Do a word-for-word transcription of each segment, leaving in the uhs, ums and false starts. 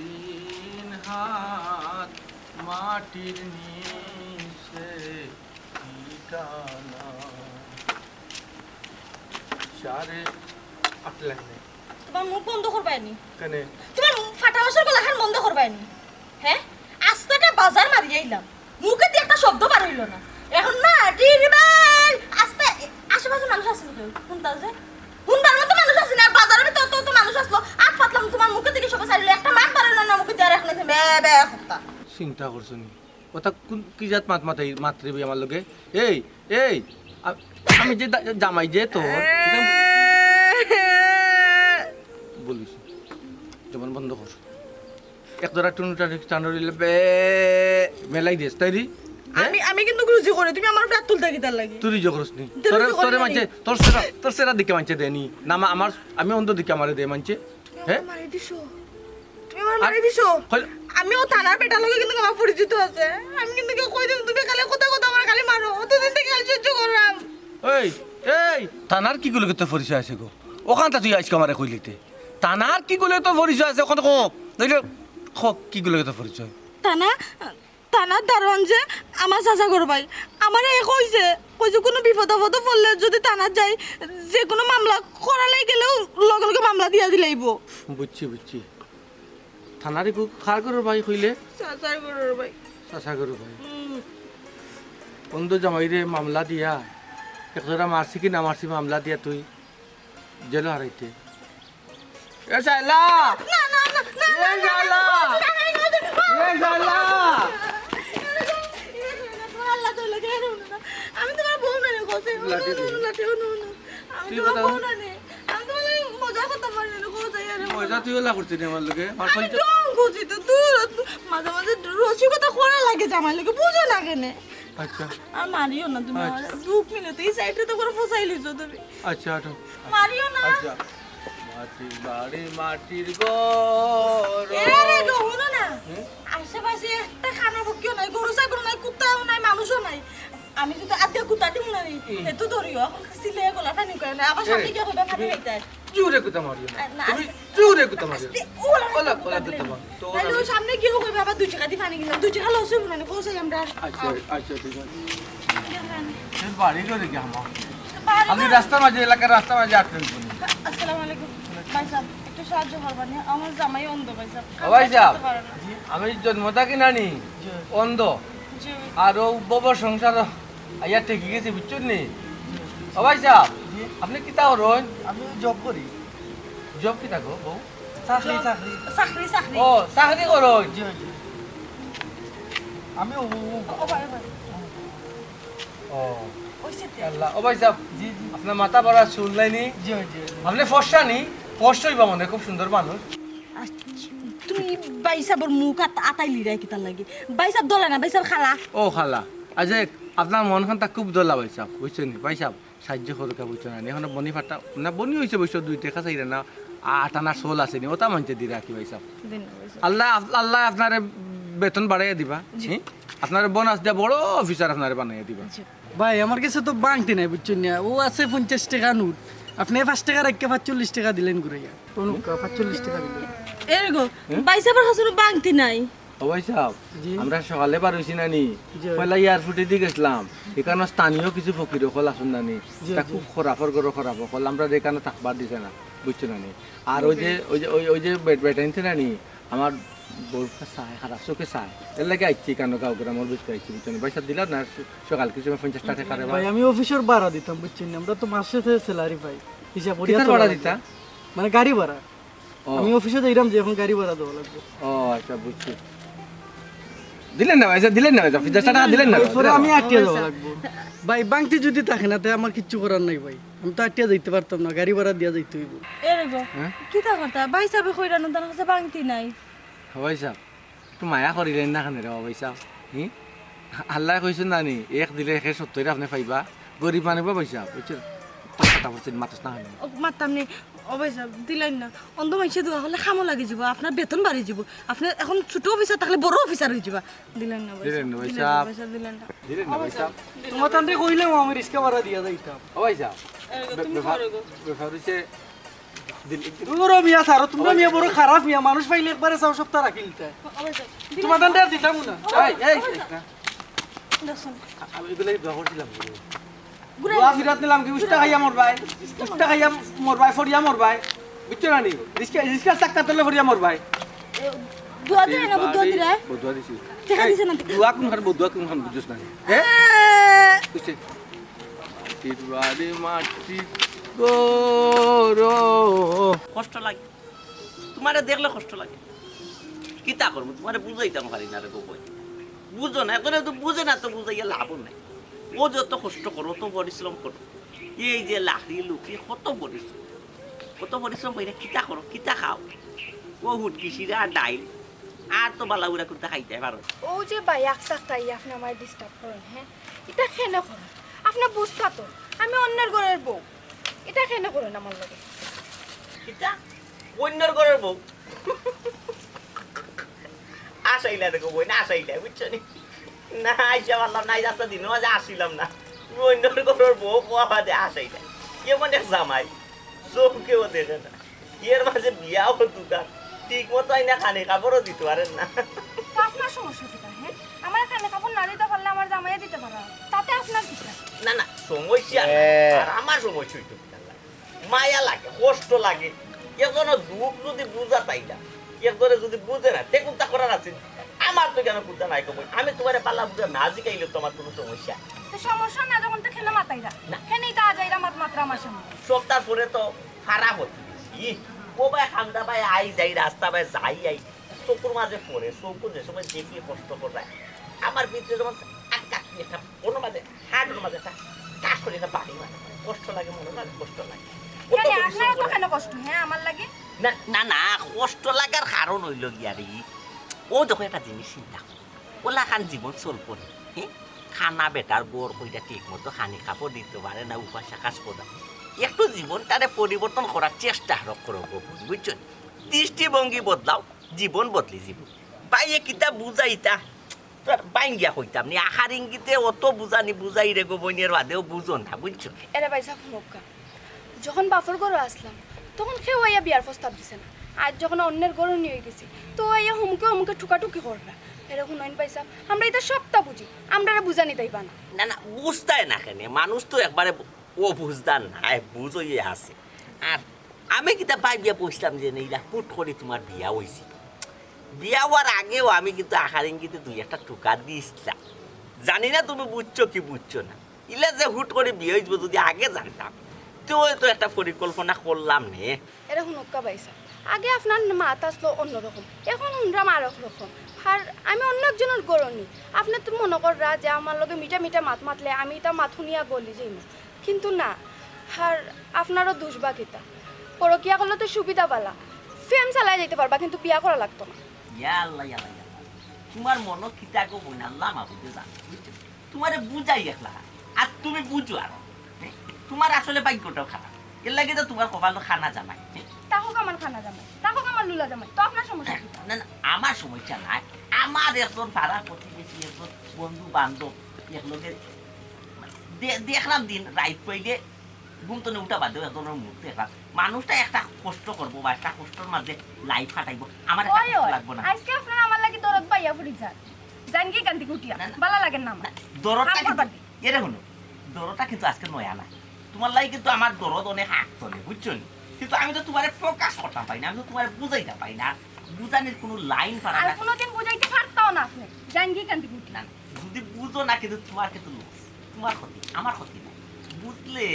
তিন হাত মাটির নিচে ঠিকানা। সাড়ে আট লাইনে। তোমার মুখ বন্ধ করবায়নি? কেনে? তোমার ফাটা মাছের গলাখান বন্ধ করবায়নি? হ্যাঁ, আস্তা একটা বাজার মারি আইলাম, মুখেদি একটা শব্দ বার অইলো না। এখন না, ডিরিবাল, আস্তা আশেপাশে মানুষ আছে নি কেউ? হুনতায় যে, হুনবার মতো মানুষ আছে নি, আর বাজারর ভিতরে তো, তো মানুষ আছলো, আত পাতলাম, তোমার মুখেদি সবে চাইলো, একটা মাত বার অইলো না মুখেদি, আর এখন আছে বে বে কথা। চিন্তা করছো নি? ওটা কোন, কি জাত মাত মাতাই, মাতরে বে আমার লগে? এই, এই, আ-, আমি যে দা-, জামাই যে তোর, এটা বলিস, জবান বন্ধ কর। এক ধরা টুনু টানি টানো দিলে বে, মেলাই দিস, তাই রে? হ্যাঁ? আমি, আমি কিন্তু রুজি করি, তুমি আমার উপরে আত তুলতায় কিতার লাগি? তুই রুজি করিস নি? তুই তোরে, রুজি করিস তোরে নি? মানছে, তোর সেরা, তোর সেরা দিকে মানছে দেনি। না, মা-, আমার, আমি অন্ধ দিকে আমারে দে মানছে। তুমি হ্যাঁ? আমার মারি দিছো। তুমি আমার আর মারি দিছো। কইল- আমিও থানার বেটার লগে কিন্তু আমার পরিচিত আছে। আমি কিন্তু কেউ কই দিন, তুমি খালি কথা কথা আমার খালি মারো। অতদিন থেকে খালি সহ্য করলাম। এই, এই, থানার কি গুলো তো পরিচয় আছে গো? ওখানটা তুই আজকে আমারে কইলিতে। থানার কি গুলো তো পরিচয় আছে, ওখান কো। নইলে খ-, কি গুলো তো পরিচয়? থানা, থানার দারোয়ান যে আমার চাচা গরু ভাই, আমারে এ কইছে, কইছে কোনো বিপদ আপদে পড়লে যদি থানাত যাই, যে কোনো মামলা করালাই গেলেও লগে লগে মামলা দিয়া দিলাইবো। বুঝছি, বুঝছি। থানার ইগু কার গরুর ভাই কইলে? চাচার গরুর ভাই। চাচা গরুর ভাই। হুম। অন্ধ জামাইরে মামলা দিয়া, এক জোড়া মারছি কি না মারছি মামলা দিয়া তুই জেলো হারাইতে। এ শালা! না, না, না, না, এ না, না, শালা! না, না, না, না, না, এ শালা! তোমার আল্লাহ তো লাগে, না, না, না। আমি তোমার বউ না রে, কোথায়? লাঠি দে। লাঠি, না, না, না। আমি তুই তোমার কথা বউ না রে। আমি তোমার লগে মজা করতাম পারি না, কোথায় আরে? মজা তুই ওলা করছিস নি আমার লগে? আমার আমি কইতে ঢং করছি তো, দূর, মাঝে মাঝে রসিকতা করা লাগে জামাই লগে, বুঝো না কেনে? আচ্ছা। আর মারিও না তুমি আচ্ছা। আমারে। দুঃখ মিলে তো এই সাইডে তো করে ফসাই লিছো তুমি। আচ্ছা, আটো। মারিও না। আচ্ছা। মাটির বাড়ি, মাটির ঘর। এ রে গো, হুনো না। হুম? আশেপাশে একটা কানা পক্ষীও নাই, গরু ছাগল নাই, কুত্তাও নাই, মানুষও নাই। আমি যদি আজকে কুত্তা দিমু না নি, হুম। এ তো ধরিও, এখন সিলে গলা পানি করে না, আবার এ, সামনে গিয়ে কইবা পানি তুমি খাইতে। জোরে কুত্তা মারিও না। আ, না, তুমি আস্তে, জোরে কুত্তা মারিও না। আস্তে, ওলা, ওলা, ওলা কুত্তা দিলে। কুত্তা মার। তো তাইলে ওই সামনে গিয়েও কইবা আবার দুই টাকা দিয়ে পানি কিনলাম, দুই টাকা লস হইব না, কোথায় আমরা? আচ্ছা, আচ্ছা, ঠিক আছে। দেখেন। এর বাড়ি করে কি আমার? বাড়ি আমি করে রাস্তার মাঝে, এলাকার রাস্তার মাঝে আটকে দিবো নি। আসসালামু আলাইকুম। ভাই সাহেব, একটু সাহায্য করবা নি? আমার জামাই অন্ধ, ভাই সাহেব। ও ভাই সাহেব, চলতে পারে না। আমি জন্ম থাকি নানি জি। অন্ধ। জি। আর ও বউর সংসার আইয়া ঠেকি গেছি, বুঝছইন নি? ও ভাই সাহেব, জি। আপনি কিতা করইন? আমি জব করি। জব কিতা গো, বউ? চাকরি, জব, চাকরি। চাকরি, চাকরি। ও, চাকরি করইন? জি, জি। আমি ও, ও, ও। ও ভাই, ও ভাই। ও। ওই সেটে। আল্লাহ। ও ভাই সাহেব, জি, জি। আপনার মাথা ভরা চুল নাই নি? জি, জি, জি। আপনি ফর্সা নি? ফর্সা অইবা মনে, খুব সুন্দর মানুষ। আচ্ছা, তুমি ভাই সাহেবর মুখ আত-, আতাই লিরায় কিতার লাগি? ভাই সাহেব দলে না, ভাই সাহেব খালা। ও খালা, আজ আপনার মন খানটা খুব দলা ভাই সাহেব, বুঝছইন নি? ভাই সাহেব, সাহায্য করুকা, বুঝছো না? এখনো বনি ফাটা, না বনি হইছে অবশ্য দুই টেকা চাইরা না, আট আনা সোল আছে নি, ওটা মানছে দি রাখি ভাই সাহেব। দিন না ভাই সাহেব। আল্লাহ, আল্লাহ আপনারে বেতন বাড়াইয়া দিবা, জি। হুম? আপনারে বোনাস দিয়া বড় অফিসার আপনারে বানাইয়া দিবা। জি। ভাই, আমার কাছে তো বাংতি নাই, বুঝছইন না? ও আছে পঞ্চাশ টেকা নোট। আপনি পাঁচ টেকা রাখিয়া পাঁচচল্লিশ টেকা দিলেন ঘুরাইয়া। কোন কা-, পাঁচচল্লিশ টেকা দিলেন। এরে গো, হ্যাঁ? ভাই সাহেবর কাছে কোনো বাংতি নাই। ও ভাই সাহেব, জি। আমরা সকালে বার হইছি না নি? জি। পয়লা এয়ারপোর্টে দি গেছিলাম। এখানো স্থানীয় কিছু ফকির অকল আছইন না নি? জি, তা জি। খুব খরাফর গরো খরাফ অকল। আমরা এখানো থাকবার দিছে না, বুঝছো না নি? আর ওই যে, ওই যে, ওই, ওই যে বেট-, বেটাইনতে না নি? আমার বউর চোখে চায়, খারাপ চোখে চায়। এর লাগি আইছি, কানো গাঁও গ্রামর ভিতরে আইছি, বুঝছো নি? পয়সা দিলা না, স-, সকাল কিছু পঞ্চাশটা টেকা রে ভাই, ভাই। আমি অফিসর ভাড়া দিতাম, বুঝছইন নি? আমরা তো মাসে শেষে স্যালারি পাই, হিসাব করিয়া কিসের চলা ভাড়া লাগে। দিতা? মানে গাড়ি ভাড়া। ও। আমি অফিসে যাইরাম যে এখন গাড়ি ভাড়া দেওয়া লাগবে। ও, আচ্ছা, বুঝছি। দিলেন না ভাই, দিলেন না ভাই, পঞ্চাশটা টেকা দিলেন না ভাই, এরপরে দিলেন আমি না। আটিয়া যাওয়া লাগবো। ভাই, বাংতি যদি থাকে না, তে আমার কিচ্ছু করার নাই ভাই। আমি তো আটিয়া যাইতে পারতাম না, গাড়ি ভাড়া দিয়া যাইতে হইব। এরে গো, হ্যাঁ? কিতা কথা? ভাই সাহেবে কইরা না, তার কাছে বাংতি নাই। ও ভাই সাহেব, একটু মায়া করিলেন না কেনে রে, ও ভাই সাহেব? হি? আল্লায় কইছইন না নি, এক দিলে একে সত্তইর আপনে পাইবা। গরিব মানুষ বা ভাই সাহেব, বুঝছো? তোর কথা বলছেন, মাতস না কেনে? ও, মাততাম নি। ও ভাই সাহেব, দিলাইন না। অন্ধ মাইনষে দোয়া করলে কামো লাগি যিবো, আপনার বেতন বাড়ি যিবো। আপনে এখন ছোট অফিসার থাকলে বড় অফিসার হই যিবা। দিলাইন না ভাই দিলেন সাহেব, না ভাই দিলাইন না সাহেব। ভাই সাহেব, দিলাইন না। দিলেন না ও ভাই ভাই সাহেব। সাহেব। তোমার তানরে কইলাম আমি রিক্সা ভাড়া দিয়া যাইতাম। ও ভাই সাহেব, এরে গো, বে-, তুমি ব্যাপার, করো গো। ব্যাপার হইছে, ওরে মিয়া, ছাড়ো, তুমরা মিয়া বড় খারাপ মিয়া, মানুষ পাইলে একবারে চাও সপ্তাহ রাখিলিতা। তুমার দান আর দিতাম না। এই, এই, এই, না। আমি এগুলাই দোয়া করছিলাম। দোয়া ফিরাত নিলাম কি, উষ্টা খাইয়া মরবায়, উষ্টা খাইয়া মরবায়, ফড়িয়া মরবায়। বুঝছো না নি? রিস্কা, রিস্কা চাক্কা তলে ফড়িয়া মরবায়। দোয়া দিলে না, দোয়া দিলে? বদুয়া দিছি। টেকা দিছে না? দোয়া কোনখান, বদুয়া কোনখান বুঝছস না? হ্যাঁ? বুঝছে? মাটির বাড়ি, মাটির ঘর। কষ্ট লাগে, তুমারে দেখলে কষ্ট লাগে। কিতা করমু, তুমারে বুঝাইতাম পারি না রে গো বইন। বুঝো না, একজনে তো বুঝে না, তো বুঝাইয়া লাভও নাই। ও যত কষ্ট করো, অত পরিশ্রম করো, এই যে লাকড়ি লুকড়ি, কত পরিশ্রম, কত পরিশ্রম করি না, কিতা করো, কিতা খাও, ও হুটকি শিরা আর ডাইল, আর তো বালা উড়া করতে খাইতে পারো। ও যে ভাই, এক সপ্তাহে আপনে আমারে disturb করইন, হ্যাঁ? ইটা কেনে করইন? আপনে বুঝতা তো, আমি অন্যর ঘরর বউ। ইটা কেনে করইন আমার লগে? কিতা? অন্যর ঘরর বউ? আসাইলা দেখো বইন, আসাইলা, বুঝছো নি? না, আইসা পারলাম না, আইজ আস্তা দিনর মাঝে আসিলাম না। অন্যর ঘরর বউ কওয়া বাদে আসাইলা। এমন এক জামাই, চউখেও দেখে না। এর মাঝে বিয়াও দুকান, ঠিক মতো আইনা খানি কাপড়ও দিতে পারের না। তা আপনার সমস্যা কিতা, হ্যাঁ? আমারে খানি কাপড় না দিতা পারলে আমার জামাইয়ে দিতা পাররা, তাতে আপনার কিতা? না, না, সমস্যা নাই। এ। আর আমার সমস্যা অইতো কিতা লাগে? মায়া লাগে, কষ্ট লাগে। একজনর দুখ যদি বুঝা তাইলা, একজনে যদি বুঝে না, তে কুন্তা করার আছে? আমার তো কেনে কুন্তা নাই কই। আমি তুমারে বালা বুঝা না জিকাইলে তো আমার কুনু সমস্যা। তো সমস্যা না যখন তো কেনে মাতাইরা? না। কেনে ইতা আজাইরা মাত মাতরা আমার সামনে? সপ্তাহ পরে তো ফারা হতি বেশি। ও ভাই, খান্দা ভাই, আই যাই, রাস্তা ভাই, যাই আই। চকুর মাঝে পড়ে, চকুর যে সময় দেখি কষ্ট করে। আমার ভিতরে যখন আটকাটকি একটা, কোনো মাঝে, হার্টের মাঝে একটা কাজ করে, একটা বাড়ি মারে। কষ্ট লাগে, মনে হয় কষ্ট লাগে। ও তো কেনে, পরিশ্রম আপনারও তো করে। কেনে কষ্ট, হ্যাঁ, আমার লাগি? না, না, না, কষ্ট লাগার কারণ অইলো গিয়া রে, ও দেখো একটা জিনিস চিন্তা করো, ওলাখান জীবন চলবো নি, হ্যাঁ? খানা বেটার ঘর কইরা ঠিক মতো খানি কাপড় দিতে পারে না, উপাস আকাশ করা। একটু জীবনটারে পরিবর্তন করার চেষ্টা করো গো বইন, বুঝছো নি? দৃষ্টিভঙ্গি বদলাও, জীবন বদলি যিবো। ভাইয়ে কিতা বুঝাইতা, তোর বাইঙ্গিয়া কইতাম নি, আহার ইঙ্গিতে অত বুঝানি বুঝাই রে গো বইন, এর বাদেও বুঝো না, বুঝছো? এরে ভাইসাব, হুনউক্কা, যখন বাপর ঘরো আছলাম, তখন কেউ আইয়া বিয়ার প্রস্তাব দিছে না। আইজ যখন অন্যের ঘরো নিয়া গেছি, তো আইয়া হুমুকে হুমুকে ঠুকাঠুকি কররা। এরে হুনইন ভাইসাব, আমরা ইতা সবতা বুঝি, আমরারে বুঝানিত আইবা না। না, না, বুঝতায় না কেনে, মানুষ তো একবারে ব-, অবুঝদার নায়, বুঝ অইয়া আছে। আর আমি কিতা ভাবিয়া বইছলাম যে ইলা হুট করি তুমার বিয়া অইছে। বিয়া অওয়ার আগেও আমি কিন্তু আহার ইঙ্গিতে দুই একটা ঠুকা দিছলাম। জানি না তুমি বুঝছো কি বুঝছো না। ইলা যে হুট করি বিয়া অইযিবো, যদি আগে জানতাম, তে অয়তো একটা পরিকল্পনা করলাম নে। এরে হুনউক্কা ভাইসাব, আগে আপনার মাত আছলো অন্যরকম, এখন হুনরাম আরক রকম। আর আমি অন্য একজনর ঘরো নি, আপনে তো মনো কররা যে আমার লগে মিঠা মিঠা মাত মাতলে আমি ইতা মাত হুনিয়া গলি যাইমু। কিন্তু না, আর আপনারও দুষ বা কিতা? পরকিয়া করলে তো সুবিধা বালা, প্রেম চালায় যাইতে পারবা, কিন্তু বিয়া করা লাগতো না। ইয়া আল্লাহ, ইয়া আল্লাহ, ইয়া আল্লাহ। তুমার মনো কিতা গো বইন, আল্লাহ মাবুদে জানে, বুঝছো? তুমারে বুঝাই একলা, আর তুমি বুঝো আর। হ্যাঁ? তুমার আসলে ভাগ্যটাও খারাপ, এর লাগি তো তুমার কপালো কানা জামাই। হ্যাঁ? থাকউক আমার কানা জামাই, থাকউক আমার লুলা জামাই, তো আপনার সমস্যা কিতা? না, না, আমার সমস্যা নাই। আমার একজন পাড়া প্রতিবেশী, একজন বন্ধু বান্ধব, একলগে দে-, দেখলাম দিন রাইত পাইলে ঘুম তনে উঠা বাদেও একজনর মুখ দেখলাম। মানুষটা একটা কষ্ট করবো বা একটা কষ্টর মাঝে life কাটাইবো, আমার একটা ওই, কষ্ট ওই, লাগবো না। আজকে আপনার আমার লাগি দরদ পাইয়া পড়ি যার। জান কি কান্দি কুটিয়া, না, না। বালা লাগে না আমার। না, দরদটা কাম করবার কিন্তু, দি। এরে হুনো, দরদটা কিন্তু আজকে নয়া না। তুমার লাগি কিন্তু আমার দরদ অনেক আগ তলে, বুঝছো নি? কিন্তু আমি তো তুমারে প্রকাশ করতাম পারি না, আমি তো তুমারে বুঝাইতাম পারি না, বুঝানির কুনু লাইন পারা আর না। কুনুদিন বুঝাইতে পারতাও না আপনে। জান কি কান্দি কুটিয়া। না, না, যদি বুঝো না কিন্তু তুমার কিন্তু loss, তুমার ক্ষতি, আমার ক্ষতি নাই। বুঝলে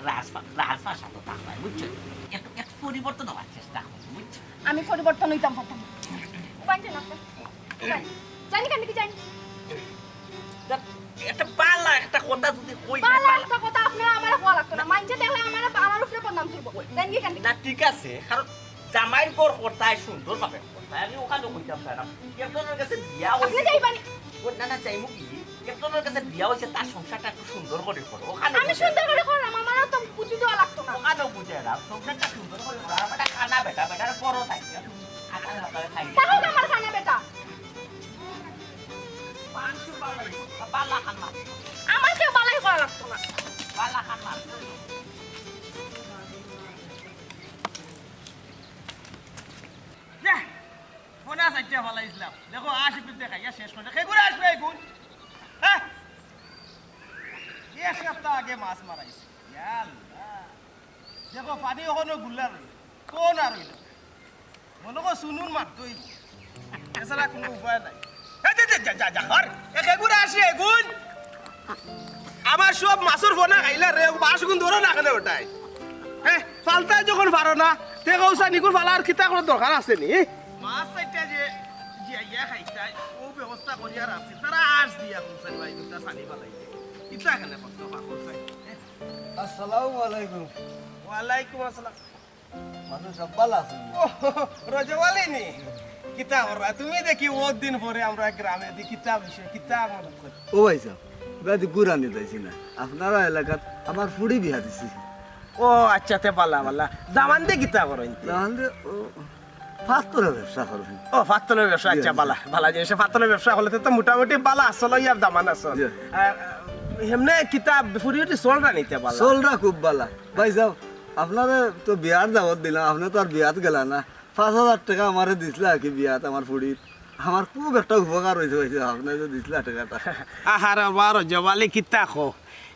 রাজভা-, রাজভাষা তো তা হয়, বুঝছো? একটু, একটু পরিবর্তন অওয়ার চেষ্টা করো, বুঝছো? আমি পরিবর্তন অইতাম পারতাম না। উবাইন যান আপনে। উবাইন। জান কি কান্দি কি জান? দেখ, একটা বালা একটা কথা যদি কই না, বালা বালা একটা কথা আপনার আমারে কওয়া লাগতো না। মাইনষে দেখলে আমারে, আমার উপরে বদনাম তুলবো। জান কি কান্দি? না, ঠিক আছে, কারণ জামাইর ঘর কথায় সুন্দর ভাবে কথায় আমি ওখানে কইতাম পারলাম। একজনর গেছে বিয়া আপনি অইছে। যাইবানি? ও, না, না, যাইমু কি? একজনর গেছে বিয়া অইছে, তার সংসারটা একটু সুন্দর করি করো। ওখানে আমি বুঝে সুন্দর করি করলাম, আমারও তো বুদ্ধি দেওয়া লাগতো না। ওখানেও বুঝে না, সংসারটা সুন্দর করি করো। আর বেটা কানা বেটা, বেটার বড় থাকে। আকাল হাতায় খাই। তাহলে আমার কানা বেটা। পাঁচশো বালাই, বালা খান মার। আমার কেউ বালাই করা লাগতো না। বালা খান মার। চাইরটা ফালাইছলাম। দেখো, আশ পিস দেখাইয়া শেষ করে। খেগুরে আসবে এখন। হ্যাঁ? এক সপ্তাহ আগে মাছ মারাইছে। ইয়া আল্লাহ। দেখো, পানি অখনো গুল্লা রইল। কোন আর রইল? মনে কর সুনুর মারতই। এছাড়া কোনো উপায় নাই। এই যে, যে, যা, যা, যা, হর। এ খেগুরে আসি এগুন। আমার সব মাছর ফোনা খাইলা রে, মাছগুন ধরো না কেনে ওটাই? হ্যাঁ, ফালতায় যখন পারো না, তে কৌছা নিকুর ফালার কিতা করার দরকার আছে নি? মাছ চাইরটা যে, যে আইয়া খাইতাই, ও ব্যবস্থা করিয়া রাখছি। তারা আশ দিয়া কৌছা ভাই, দুটা সানি ফালাইতে। ইতা কেনে কষ্ট পাকো চাই? আসসালামু আলাইকুম। ওয়ালাইকুম আসসালাম। মানুষ সব ভালা আছইন? ও, রজব আলী নি? কিতা কররা? তুমি দেখি অউত দিন পরে আমরার গ্রামে দি কিতা বিষয়, কিতা মদত করি? ও ভাইসাব, বেয়াদি গুরানি যাইছি না। আপনারা এলাকাত আমার ফুড়ি বিয়া দিছি। ও আচ্ছা, তে ভালা, ভালা। দামান্দে কিতা করইন তে? দামান্দে, ও, ফাত্তরর ব্যবসা করইন। ও, ফাত্তরর ব্যবসা, জি, আচ্ছা, জি। ভালা, ভালা জিনিস। ফাত্তরর ব্যবসা করলে তো মোটামুটি ভালা আছল অইয়া দামান আছল। জি। আর, আহ, হেমনে কিতা ফুড়ি উটি চলরা নি তে ভালা? চলরা খুব ভালা। ভাইসাব, আপনারে তো বিয়ার দাওয়াত দিলাম, আপনে তো আর বিয়াত গেলা না। পাঁচ হাজার টেকা আমারে দিছলা আর কি বিয়াত আমার ফুড়িত। আমার খুব একটা উপকার অইছে, অইছে, আপনে যে দিছলা টেকাটা। আহারে বা রজব আলী, কিতা কও?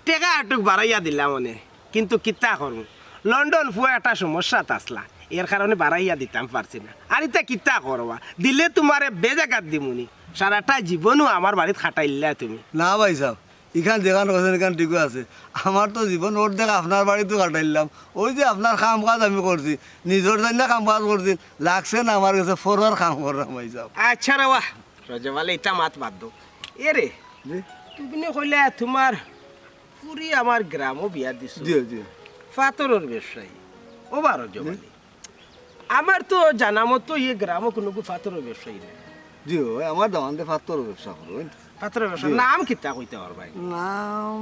টেকা এটুক বাড়াইয়া দিলাম অনে, কিন্তু কিতা করমু? লন্ডন ফুয়া একটা সমস্যাত আছলা, এর কারণে বাড়াইয়া দিতাম পারছি না। আর ইতা কিতা করবা? দিলে তুমারে বেজাগাত দিমুনি। সারাটা জীবনও আমার বাড়িত খাটাইলা তুমি। না ভাইসাব, ইখান যেখান কইছইন, ইখান ঠিকউ আছে। আমার তো জীবন অর্ধেক আপনার বাড়িত কাটাইলাম। ওই যে আপনার কাম কাজ আমি করছি, নিজর জন্য কাম কাজ করছি, লাগছে না আমার গেছে পরর কাম কররাম ভাইসাব। আচ্ছা রে বা, রজব আলী, ইতা মাত বাদ দেও। এ রে, জি? তুমি নি কইলা তুমার ফুড়ি আমার গ্রামো বিয়া দিছো। জি, জি। ফাত্তরর ব্যবসায়ী। ও বা রজব জি। আলী, আমার তো জানা মতো ই গ্রামো কুনুগু ফাত্তরর ব্যবসায়ী নাই। জি, অয় আমার দামান্দে ফাত্তরর ব্যবসা করইন। ফাত্তরর ব্যবসা, জি। নাম কিতা কইতা পারবায়? নাম,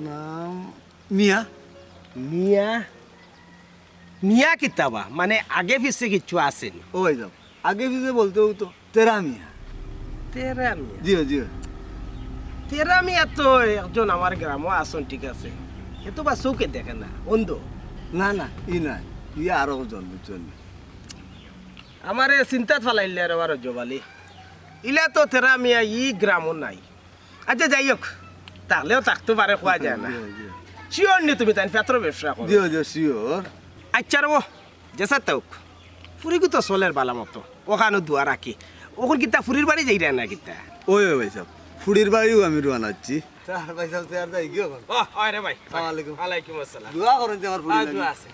নাম মিয়া। মিয়া? মিয়া কিতা বা? মানে আগে পিছে কিচ্ছু আছে নি? ও ভাইসাব, আগে পিছে বলতে অউ তো তেরা মিয়া। তেরা মিয়া? জি, জি। তেরা মিয়া তো একজন আমার গ্রামো আছইন, ঠিক আছে। হে তো বা চউখে দেখে না, অন্ধ। না, না, ই নায়। ই আরো জন, বুঝছইন নি? আমারে চিন্তাত ফালাইলা রে বা রজব আলী। ইলা তো তেরা মিয়া ই গ্রামো নাই। আচ্ছা, যাই হোক, থাকলেও থাকতো পারে, কওয়া যায় না। জি, জি। Sure নি তুমি তাইন ফাত্তরর ব্যবসা করো? জি, জি, sure। আচ্ছা রে বা, যেছা তে অউক, ফুড়িগু তো চলের ভালা মতো, অখানও দোয়া রাখি। অখন কিতা ফুড়ির বাড়ি যাইরায় না কিতা? অয়, অয় ভাইসাব, ফুড়ির বাড়িউ আমি রওয়ানা দিছি। স্যার, ভাইসাব, স্যার, যাইগি অখন। ও, অয় রে ভাই। আসসালামু আলাইকুম। ওয়ালাইকুম আসসালাম। দোয়া করইন যে আমার ফুড়ি আর লাগি। দোয়া আছে।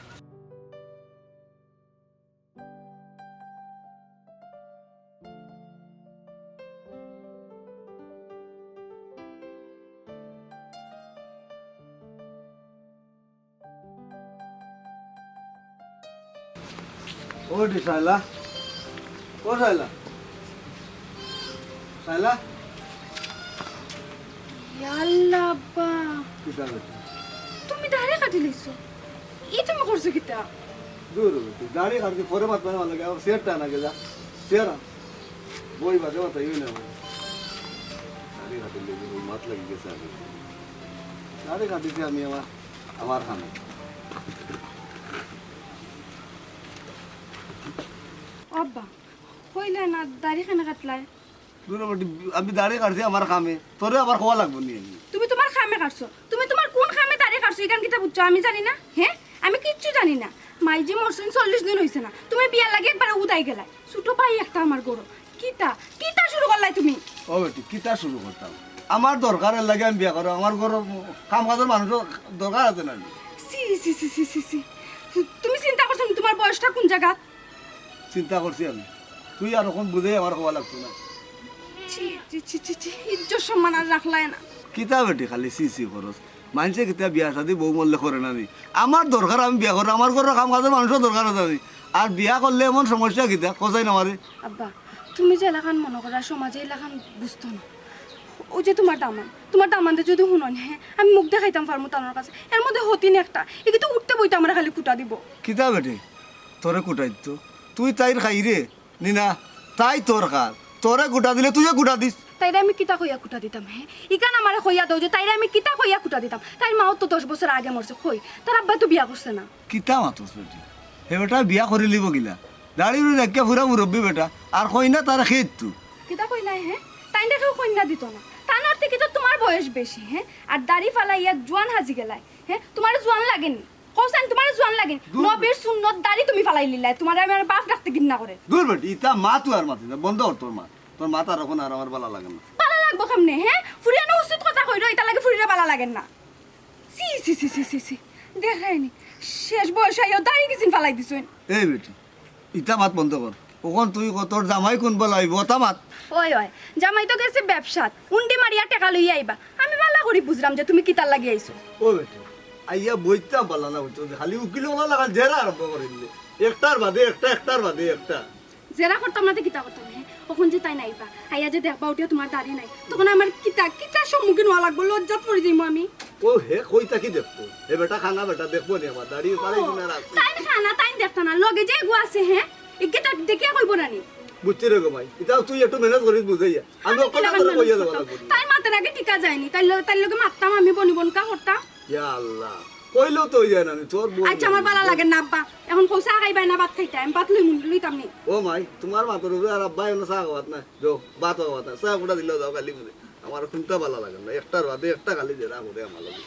ও রে শায়লা, ও শায়লা, শায়লা। ইয়াল্লা আব্বা। কিতা বেটি? তুমি দাড়ি কাটিলিছো? ই তুমি করছো কিতা? দূর বেটি, দাড়ি কাটতে পরে মাত মানে ভালা লাগে, আবার চেয়ারটা আনা গেলা। চেয়ার আন। বই বাদে মাত অইবো না। দাড়ি কাটিলে যে মাত লাগি গেছে আগে। দাড়ি কাটিছি আমি আমার, আমার কামে। ও আব্বা, কইলায় না দাড়ি কেনে কাটলায়? দূর বেটি, আমি দাড়ি কাটছি আমার কামে, তোরে আবার কওয়া লাগবো নি আমি? তুমি তুমার কামে কাটছো, তুমি তুমার কুন কামে দাড়ি কাটছো, ইখান কিতা বুঝছো আমি জানি না? হে, আমি কিচ্ছু জানি না। মাই যে মরছইন চল্লিশ দিন অইছে না, তুমি বিয়ার লাগি একবারে উদাই গেলায়। ছোট ভাই একটা আমার ঘরো, কিতা, কিতা শুরু করলায় তুমি? ও বেটি, কিতা শুরু করতাম? আমার দরকারর লাগি আমি বিয়া কররাম, আমার ঘরো কাম কাজর মানুষর দরকার আছে না নি? ছি, ছি, ছি। তুমি চিন্তা করছো নি তুমার বয়সটা কুন জাগাত? চিন্তা করছি আমি। তুই আর অখন বুঝাই আমার কওয়া লাগতো না। ছি, ছি, ছি, ছি, ছি, ইজ্জত সম্মান আর রাখলায় না। কিতা বেটি খালি ছি ছি করস? মাইনষে কিতা বিয়া শাদি বউ মরলে করে না নি? আমার দরকার আমি বিয়া কররাম, আমার ঘরর কাম কাজর মানুষর দরকার আছে নি? আর বিয়া করলে এমন সমস্যা কিতা? কও চাইন আমারে। আব্বা, তুমি যে এলাখান মনো কররায় সমাজে এলাখান বুঝতো না। অউ যে তুমার দামান, তুমার দামান্দে যুদি হুনইন, হে, আমি মুখ দেখাইতাম পারমু তানর কাছে। এর মধ্যে হতিন একটা, ইগি তো উঠতে বইতে আমারে খালি খুটা দিবো। কিতা বেটি? তোরে খুটা দিতো? তুই তাইর খাইরে? নি না, তাই তোর খার। তোরে খুটা দিলে তুইও খুটা দিস। তাইরে আমি কিতা কইয়া খুটা দিতাম, হে? ইখান আমারে কইয়া দেও যে তাইরে আমি কিতা কইয়া খুটা দিতাম। তাইর মাও তো দশ বছর আগে মরছে, কই? তার আব্বায় তো বিয়া করছে না। কিতা মাতস বেটি? হে বেটা বিয়া করিলিবো কিলা? দাড়ি উড়ি রাখিয়া পুরা মুরব্বি বেটা, আর কইনা তার খেত তু। কিতা কইলায়, হে? তাইনরে কেউ কইনা দিত না। তান অর্থে কিতা তুমার বয়স বেশি, হে? আর দাড়ি ফালাইয়া জুয়ান হাজি গেলায়, হে? তুমারে জুয়ান লাগেনি? কও চাইন, তুমারে জুয়ান লাগেনি? দূর। নবীর সুন্নত দাড়ি তুমি ফালাইলিলায়, তুমারে আমার বাপ ডাকতে ঘিন্না করে। দূর বেটি, ইতা মাত আর মাতিস না, বন্ধ কর তোর মাত। তোর মাত আর অখন আর আমার বালা লাগের না। বালা লাগবো কেমনে, হে? ফুরিয়ানো উচিত কথা কইরো, ইতার লাগি ফুরিরে বালা লাগের না। ছি, ছি, ছি, ছি, ছি, ছি। দেখরায়নি, শেষ বয়স আইয়াও দাড়ি কিছিন ফালাই দিছইন। এই বেটি, ইতা মাত বন্ধ কর। অখন তুই ক, তোর জামাই কুন বালা অইবো, অতা মাত। ওই, ওই, জামাই তো গেছে ব্যবসাত, উন্ডি মারিয়া টেকা লইয়া আইবা। আমি বালা করি বুঝরাম যে তুমি কিতার লাগি আইছো। ও বেটি, আইয়া বইতাম বালা না অইতো, খালি উকিল অলা লাখান জেরা আরম্ভ করিলে। একটার বাদে একটা, একটার বাদে একটা। জেরা করতাম না তে কিতা করতাম, হে? অখন যে তাইন আইবা, আইয়া যে দেখবা উঠিয়া তুমার দাড়ি নাই, তখন আমার কিতা, কিতার সম্মুখীন অওয়া লাগবো, লজ্জাত পড়ি যাইমু আমি। ও হে, কই থাকি দেখতো? হে বেটা কানা বেটা, দেখবো নি আমার দাড়ি, পারে কিনা রাখছে। তাইন কানা, তাইন দেখতা না, লগে যে এগু আছে, হে? এগু তার দেখিয়া কইবো না নি? বুঝছি রে গো মাই, ইতাও তুই একটু manage করিস বুঝাইয়া। আমি আমি অকল কিলা করে manage কইয়া করতাম? দেবো লাগবো। তাইন মাতের আগে টিকা যায়নি, তাইর লগে, তাইর লগে মাততাম আমি, বনি বনকা করতাম। ইয়া আল্লাহ, কইলেও তো অই যায় না নি, তোর বউ আচ্ছা, আমার বালা লাগের না আব্বা। অখন কও চা খাইবায় না ভাত খাইতায়? আমি ভাত লইমু, লইতাম নি। ও মাই, তুমার মাতর উপরে আর আব্বায় অনো চা খাওয়াত না। যাও, ভাত খাওয়াত না। চা কুটা দিলাও যাও খালি মুখে। আমার কুনতা বালা লাগের না। একটার বাদে একটা খালি জেরা করে আমার লগে।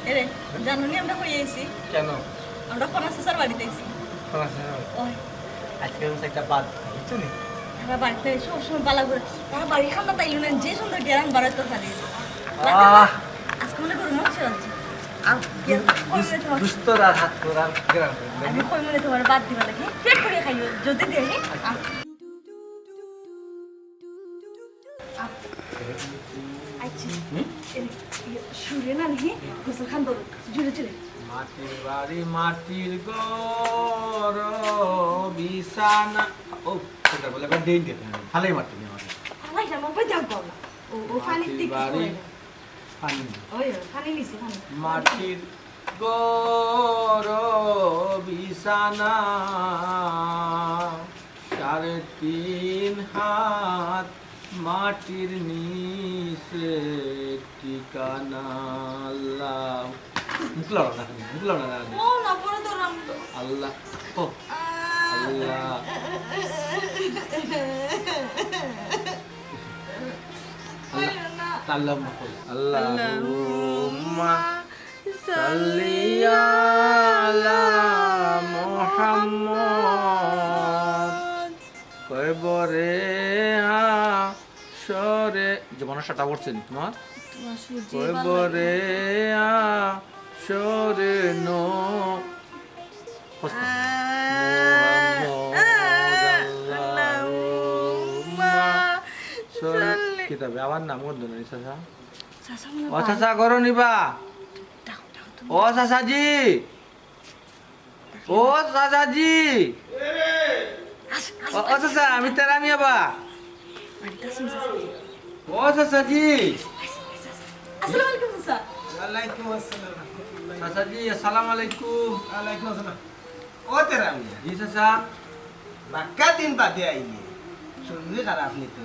এরে, জানো নি আমরা কই আইছি? কেন? আমরা ফনা চাচার বাড়িত আইছি। ফনা চাচার বাড়ি? ওই। আজকে আমি একটা বাদ, বুঝছো নি? তারা বাড়িত সব সময় বালা করে, তারা বাড়ি খান্দা তাইলো না, যে সুন্দর গেরান বাড়াইতো পারে। আহ! আজকে মনে করো মন ছিল। আর গেরান কই মনে তোমার? দুস্তর আর হাত করার গেরান। আমি কই মনে তোমার বাদ দিবা লাগে, পেট ভরে খাইও, যদি দেয়, হে? আ-, আ-, আচ্ছা। হুম? এই, এই, সুরে না নি, গোসল খান ধরো, জুড়ে জুড়ে। মাটির বাড়ি, মাটির ঘর, বিছানা। ও, সেটা বলে একবার ডেইন দেখে, ভালোই মারতে নেই আমাকে। আমার জামা পরে যাও গলা। ও, ও, পানির মাটির দিকে বাড়ি, সরে যাও। পানি নেই। ওই, ওই, পানি নিচে, পানি। মাটির ঘর, বিছানা, সাড়ে তিন হাত মাটির নিচে ঠিকানা। আল্লাহ। মুখ লড়াও না, মুখ লড়াও না। ও না, পরে ধরলাম তো। আল্লাহ। ও। আল্লাহ। আল্লাহ। আল্লাহ। আল্লাহুম্মা সাল্লি আলা মুহাম্মদ। কবরে হাশরে, জমানো সাটা পড়ছে নি তোমার? কবরে হাশরে নো। আল্লাহুম্মা সাল্লি। কিতাবে আমার নাম কত ধরে চাচা? চাচা মনে ও চাচা, করো নিবা? ও চাচাজি, ও চাচাজি। ও, ও চাচা, আমি তেরা মিয়া বা। ও চাচাজি। আসসালামু আলাইকুম চাচা। ওয়ালাইকুম আসসালাম। চাচাজি, আসসালামু আলাইকুম। ওয়ালাইকুম আসসালাম। ও তেরা মিয়া। জি চাচা। বাক্কা দিন বাদে আইলে। শরীর খারাপ নি তো?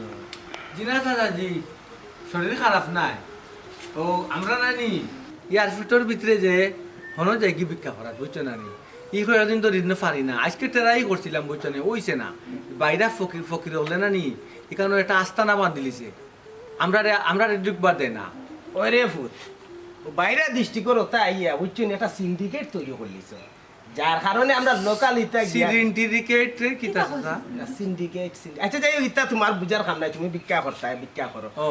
জি না চাচাজি। শরীর খারাপ নায়। ও, আমরা নানি এয়ারপোর্টর ভিতরে যে হনো যাইগি ভিক্ষা করাত, বুঝছো নানি? ই কয়দিন তো রিন্ন পারি না। আজকে try করছিলাম, বুঝছো নি? অইছে না। বাইরা ফকির, ফকির অকলে নানি, ইখানো একটা আস্তানা বান্ধিলিছে। আমরারে, আমরারে ঢুকবার দেয় না। ওরে ফুত, ও বাইরা দৃষ্টি করো তা আইয়া, বুঝছো নি? একটা syndicate তৈরি করলিছে। যার কারণে আমরা local ইতা গিয়া সিন্ডিকেট রে কিতা চাচা? না, syndicate, syndicate। আচ্ছা, যাই হোক, ইতা তোমার বুঝার কাম নাই, তুমি ভিক্ষা করতায়, ভিক্ষা করো। ও।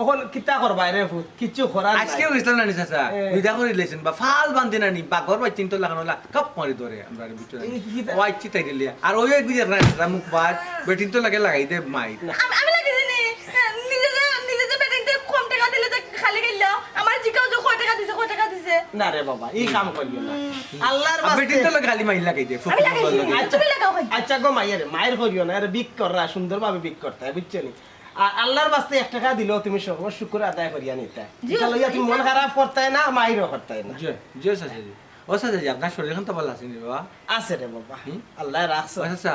অখন কিতা করবায় রে ফুত? কিচ্ছু করার নাই। আজকেও গেছিলাম নানি চাচা, এ। বিদা করি লাইছেন, বা ফাল বান্ধি নানি, বাঘর বাই তিনটা লাগানো লা, কাপ মারি ধরে আমরা আর ভিতরে। এই কিতা? ও আইছি তাই দিলে। আর ওই এক বিদা রাখি চাচা, মুখ বাদ, বেটিন তো লাগে লাগাই দে মাই। না। আমি, আমি লাগাই দিনি। নিজে যে, নিজে যে বেটিনতে কম টাকা দিলে যে খালি গেল, আমার জিকাও যে কয় টাকা দিছে, কয় টাকা দিছে। না রে বাবা, ই কাম করিও না। আল্লাহর আর বেটিন তো বাস্তে। লাগে খালি মাইর লাগাই দে, আমি ফকির লাগাইছি, বললো। তুমি লাগাও ভাই। আচ্ছা গো মাইয়া রে, মাইর করিও না, আরে ভিক কররা, সুন্দরভাবে ভিক করতায়, বুঝছো নি? আর আল্লাহর বাস্তে এক টাকা দিলেও তুমি সব শুকুর আদায় করিয়া নিতায়। জি, এটা লইয়া তুমি মন খারাপ করতায় না, মাইরও করতায় না। জি, জি, চাচাজি। ও চাচাজি, আপনার শরীর এখন তো ভালো আছে নি বাবা? আছে রে বাবা, হুম? আল্লাহ রাখছে। ও চাচা।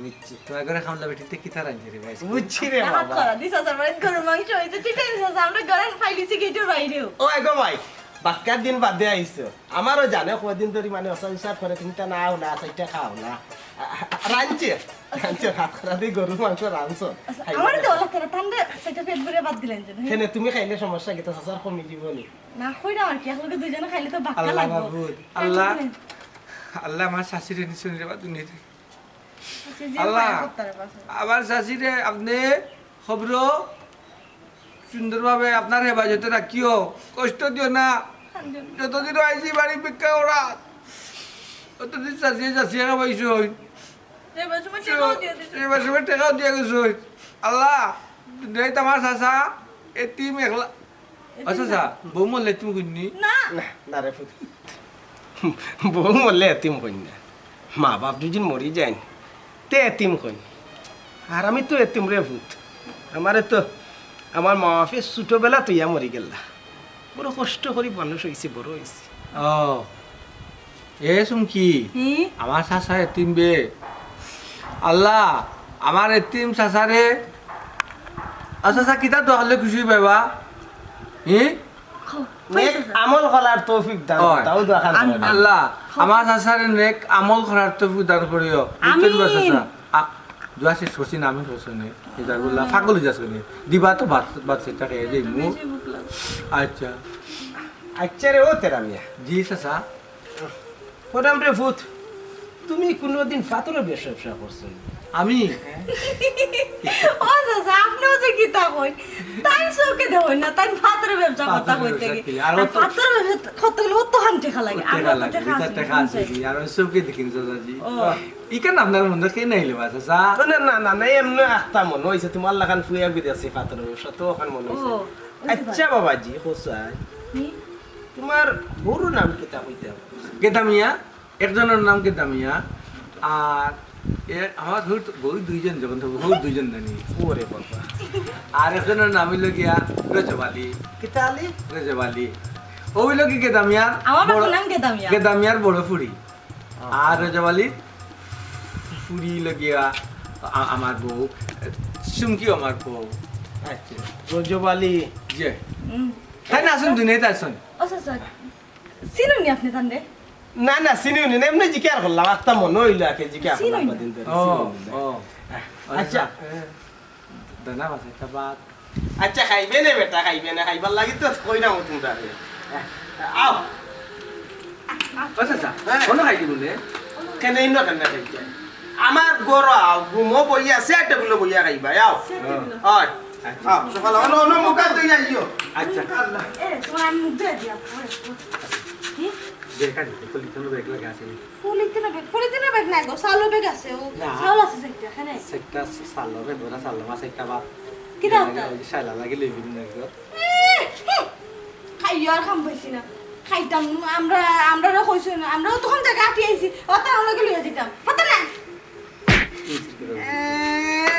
বুঝছি। তোমার ঘরে খামলা বেটিতে কিতা রাঁধছে রে ভাই? বুঝছি রে হাত বাবা। করা দিস, আসার পরে গরুর মাংস হইছে, ঠিক আছে, চাচা, আমরা ঘরে পাইলিছি গেটের বাইরেও। ও এগো ভাই, বাক্কার দিন বাদে আইছো, আমারও জানে কদিন ধরি মানে অসা উসা করে, তুমি তা নাও না, সেইটা খাও না। আ, আ, রাঁধছে, রাঁধছে, ভাত করা দিয়ে গরুর মাংস রাঁধছো। আমার তো ওলা করে, তাহলে সেটা পেট ভরে বাদ দিলেন যে। কেনে তুমি খাইলে সমস্যা কিতা? চাচার কমি দিব নি? না, কইরা আর কি, একলগে দুইজনে খাইলে তো বাক্কা আল্লাহ লাগবো। মাবুদ, আল্লাহ, আল্লাহ আমার শাশিরে নিছইন রে বা দুনিয়াতে। আল্লাহ, আমার শাশিরে আপনি খবর সুন্দরভাবে আপনার হেফাজতে রাখিও, কষ্ট দিও না। যতদিন আইছি বাড়ি ভিক্ষা করা, ততদিন চাচিয়ে চাচিয়ে খাবাইছইন। এবার সময় টেকাও দিয়া গেছইন। আল্লাহ, দুনিয়াত আমার চাচা এতিম একলা। আচ্ছা, আচ্ছা, বউ মরলে তুমি কইনি? না। না, না রে পুত। বউ মরলে এতিম কইন না। মা বাপ দুজন মরি যাইন, তে এতিম কইন। আর আমি তো এতিম রে পুত। আমারে তো আমার মা বাপে ছোটবেলা তইয়া মরি গেলা। বড় কষ্ট করি মানুষ হইছি, বড় হইছি। ও, এ সুমকি, হুম? আমার চাচা এতিম বে। আল্লাহ, আমার এতিম চাচারে, আচ্ছা, চাচা, কিতা দোয়া করলে খুশি হইবা? হি? খাও, নেক খাইছো? আমল করার তৌফিক দান হয়। তাও দোয়া খান আমি- করেন। আল্লাহ, আমার চাচারে নেক আমল করার তৌফিক দান করিও। বুঝছেন বা আমিন। চাচা? আ, দোয়া শেষ করছি না, আমি করছি না। এটা বললাম, পাগল হয়ে যাচ্ছে নি। দিবা তো ভাত, ভাত সেটা খেয়ে যাই মু। বেশি ভুক লাগছে। আচ্ছা। আচ্ছা রে, ও তেরা মিয়া, জি চাচা। কইরাম রে পুত, তুমি কোনোদিন ফাতরর ব্যবসা ব্যবসা করছো নি? আমি? ও চাচা, আপনিও যে কিতা কইন? তাই চোখে দেখইন না, তাই ফাতরর ব্যবসা করতা ফাতরর কইতে ব্যবসা গিয়ে। কি? আর আর অত ফাতরর ব্যবসা করতে গেলে অত খান টেকা লাগে। আমরা টেকা তো লাগে, টেকা এটা আছে, টেকা আছে কি? আর ওই চোখে দেখি না চাচাজি। ও। ইখান আপনার মনে হয় নাই লেবা চাচা। না, না, না, না, এমনি আখতা মনে হইছে, তোমার লাখান ফুয়া বিদেশি ফাতরর ব্যবসা, তো ওখান মনে হইছে। ও, ওই তো আচ্ছা বাবাজি, হোসাই, হুম? তোমার বউর নাম কিতা কইতে হবে? গেদামিয়া, একজনের নাম গেদামিয়া, আর এ, আমার বউ, বউ দুইজন যখন তো বউ দুইজন জানি। ওরে বাবা। আর একজনের নাম হইল গিয়া রজব আলী। কিতা আলী? রজব আলী। ও হইল কি গেদামিয়ার আমার বড়, বাপের নাম গেদামিয়া। গেদামিয়ার বড় ফুড়ি। আর রজব আলী ফুড়ি হইল গিয়া আ-, আমার বউ, সুমকিও আমার বউ। আচ্ছা, রজব আলী। যে। হুম। তাই না, আসুন দুনিয়াতে আসুন। ও চাচা, চিনইন নি আপনি তানরে? না, না, চিনি উনি না, এমনি জিকার করলাম, আখতা মনে হইল আগে জিকার করলাম চিনি না। কদিন ধরে, ও, চিনি উনি না। ও। আচ্ছা। দানা মাছ একটা ভাত। আচ্ছা, খাইবে না বেটা, খাইবে না, খাইবার লাগি তো কইরাম তোমরা। আও। আচ্ছা, আচ্ছা, হ্যাঁ। কোনো খাই দিব নে? কেনে ইনো কেনে খাইতে? আমার ঘর আও, ঘুমো বইয়া, সে টেবিলো বইয়া খাইবা, আও। সে টেবিলো। হয়। আও, সকালে, অনো, অনো, মুখ হাত ধুইয়া আইও। আচ্ছা। এ, তোমার মুখ ধুয়ে দিয়া, পরে, পরে। কি? দেখা দিতে, ফুল দিতে হবে, একলা গাছে। ফুলিতে না বেগ, ফুলিতে না বেগ নাই গো, চাউলর বেগ আছে, ও, না। চাউল আছে চাইরটা, এখানে। একটা সালো রে, বড় সালো মাছ একটা ভাত। কি দাও ওটা? ওই যে শালা লাগি লইবি না গো। এ, হুম, খাইও আর খাম পাইছি না। খাইতাম, আমরা, আমরারে কইছো না, আমরাও তখন জায়গা আটি আইছি, ও তার লগে লইয়া দিতাম। পাতা না।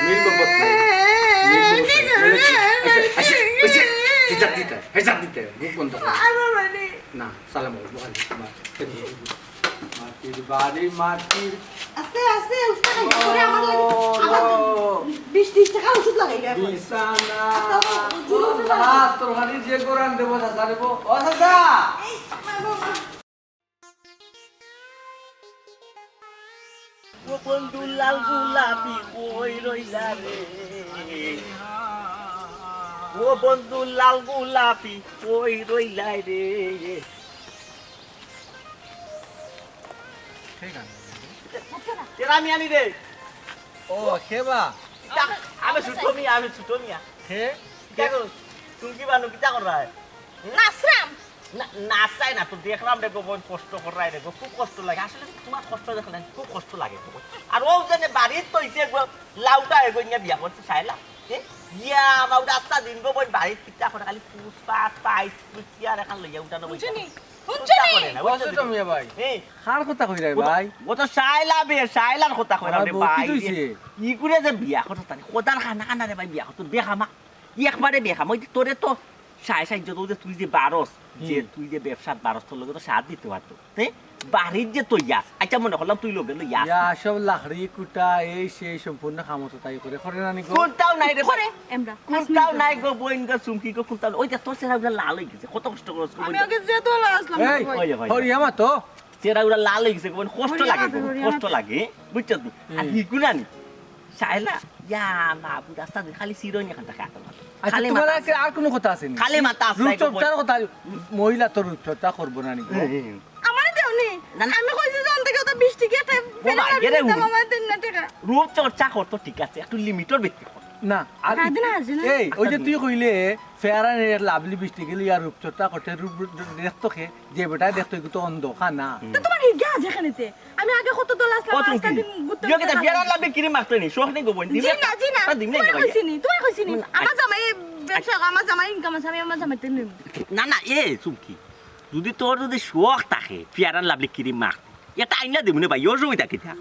মিল মোহব্বত নাই। মিল মোহব্বত নাই। আচ্ছা, আচ্ছা, আচ্ছা, হিসাব দিতে, হিসাব দিতে, মুখ বন্ধ কর। না, সালাম আলাইকুম, ওয়ালাইকুম আসসালাম। মাটির বাড়ি, মাটির আস্তে আস্তে উঠতে খাইতে করে আমার লাগে। আবার বিশ ত্রিশ টাকা ওষুধ লাগাইবে এখন। বিছানা, আচ্ছা, জুড়ে জুড়ে আল্লাহ, তোর খালি যে কোরআন দেবো, চাচা দেবো। ও চাচা! এই, মা গো, মা। ও বন্ধু লাল গোলাপি কই রইলা রে? ও বন্ধু লাল গোলাপি কই রইলা রে? তেরা মিয়া নি রে। ও, খেবা। ইতা, আমি ছোট মিয়া, আমি ছোট মিয়া। হে? দেখো, তুমি কি বানো, কিতা কর রায়? নাচরাম। না, নাচাই না তো, দেখলাম রে গো, বড় কষ্ট কর রায় রে গো, খুব কষ্ট লাগে। আসলে তোমার কষ্ট দেখলে খুব কষ্ট লাগে গো। আর ও জানে বাড়ির তো ইসে গো, লাউটা এগো নিয়ে বিয়া করছে চাইলাম। এ, ইয়া, আমার রাস্তা দিন গো, বই বাড়ির কিতা করে খালি পুষ্পা, পাইস, পুচিয়া আর এখন লইয়া উঠানো বই। বুঝছনি? চিন্তা করে বুঝছনি? না, ও বুঝছো ছোট তো? মিয়া ভাই। এই, কার কথা কইরায় ও তো, ভাই? ও তো শায়লা বে, শায়লার কথা কইরাম আমার রে বউ ভাই। কি কইছে? ই করে যে বিয়া করতে তানি, খোদার খানা আনা রে ভাই, বিয়া করতে বেখামা। একবারে বেখামা, ওই যে তোরে তো সায় সাহায্য তো যে তুই যে বারস, যে হুম। তুই যে ব্যবসাত বারস, তোর লগে তো সাথ দিতে পারতো। তে? বাড়িত যে তৈয়ার, আচ্ছা, মনে করলাম তুই লগে লইয়া আস। ইয়া, সব লাকড়ি কুটা, এই সেই সম্পূর্ণ কাম তো তাই করে, করে না নি গো? কুন্তাও নাই রে, করে। কুন্তাও নাই গো, বইন গো, চুমকি গো, কুন্তাও নাই। ওই যে তোর চেহারা লাল অই গেছে, কত কষ্ট করছ গো, আমি বইন গো। আগে যে দোলা আসলাম এই, ভাই। ওই, ওই, ওই। হরিয়ামা তো। চেহারা লাল অই গেছে গো, বইন, কষ্ট লাগে গো, হরিয়ামা কষ্ট তো। লাগে, বুঝছো তো? আর হুম। হিগুনা নি, শায়লা, ইয়া, মা, বুড়া, আস্তা দিন খালি চিরইন এখান থেকে আতো না। আচ্ছা, খালি তোমার মাথা আর, আর কোনো কথা আছে নি? খালি মাথা আছে, রূপচর্চার কথা, মহিলা তো রূপচর্চা করবো না নি গো? হুম, হুম। আমারে দেও নি। না, না। আমি কইছি যে অন থেকে তো বিশ টিকা একটা ও ফেলে ভাই, রাখি এরে দিতাম, হুন। আমারে দেন না টাকা। রূপ চর্চা করতো ঠিক আছে, একটু লিমিটর ভিতরে কর। না, আর সারাদিন আসে না। এই, ওই যে তুই কইলে Fair and Lovely বিশ টিকা লইয়া রূপ চর্চা করতে, রূপ, রূপ দেখতো খে, যে বেটায় দেখতো, এগু তো অন্ধ, খা না। তো তোমার হিগা আছে এখানেতে? আমি আগে কত দল আসলাম, ও, আজকে তুমি দিন ঘুরতে ইয়ে ঘুরতে কিতা, Fair and Lovely ক্রিম মাখতে নি, শখ নেই গো বইন, দিমু জি না, জি না। আর দিমু না তোমার ভাই। কইছি নি, তোমার কইছি নি। না, আমার আচ্ছা। জামাই ব্যবসা, আমার জামাই ইনকাম আছে, আমি আমার জামাইতে নিমু। না, না, এ, চুমকি। যদি তোর যদি শখ থাকে Fair and Lovely ক্রিম মাখতে, এটা আইনা দিমু নে ভাই, অসুবিধা কিতা?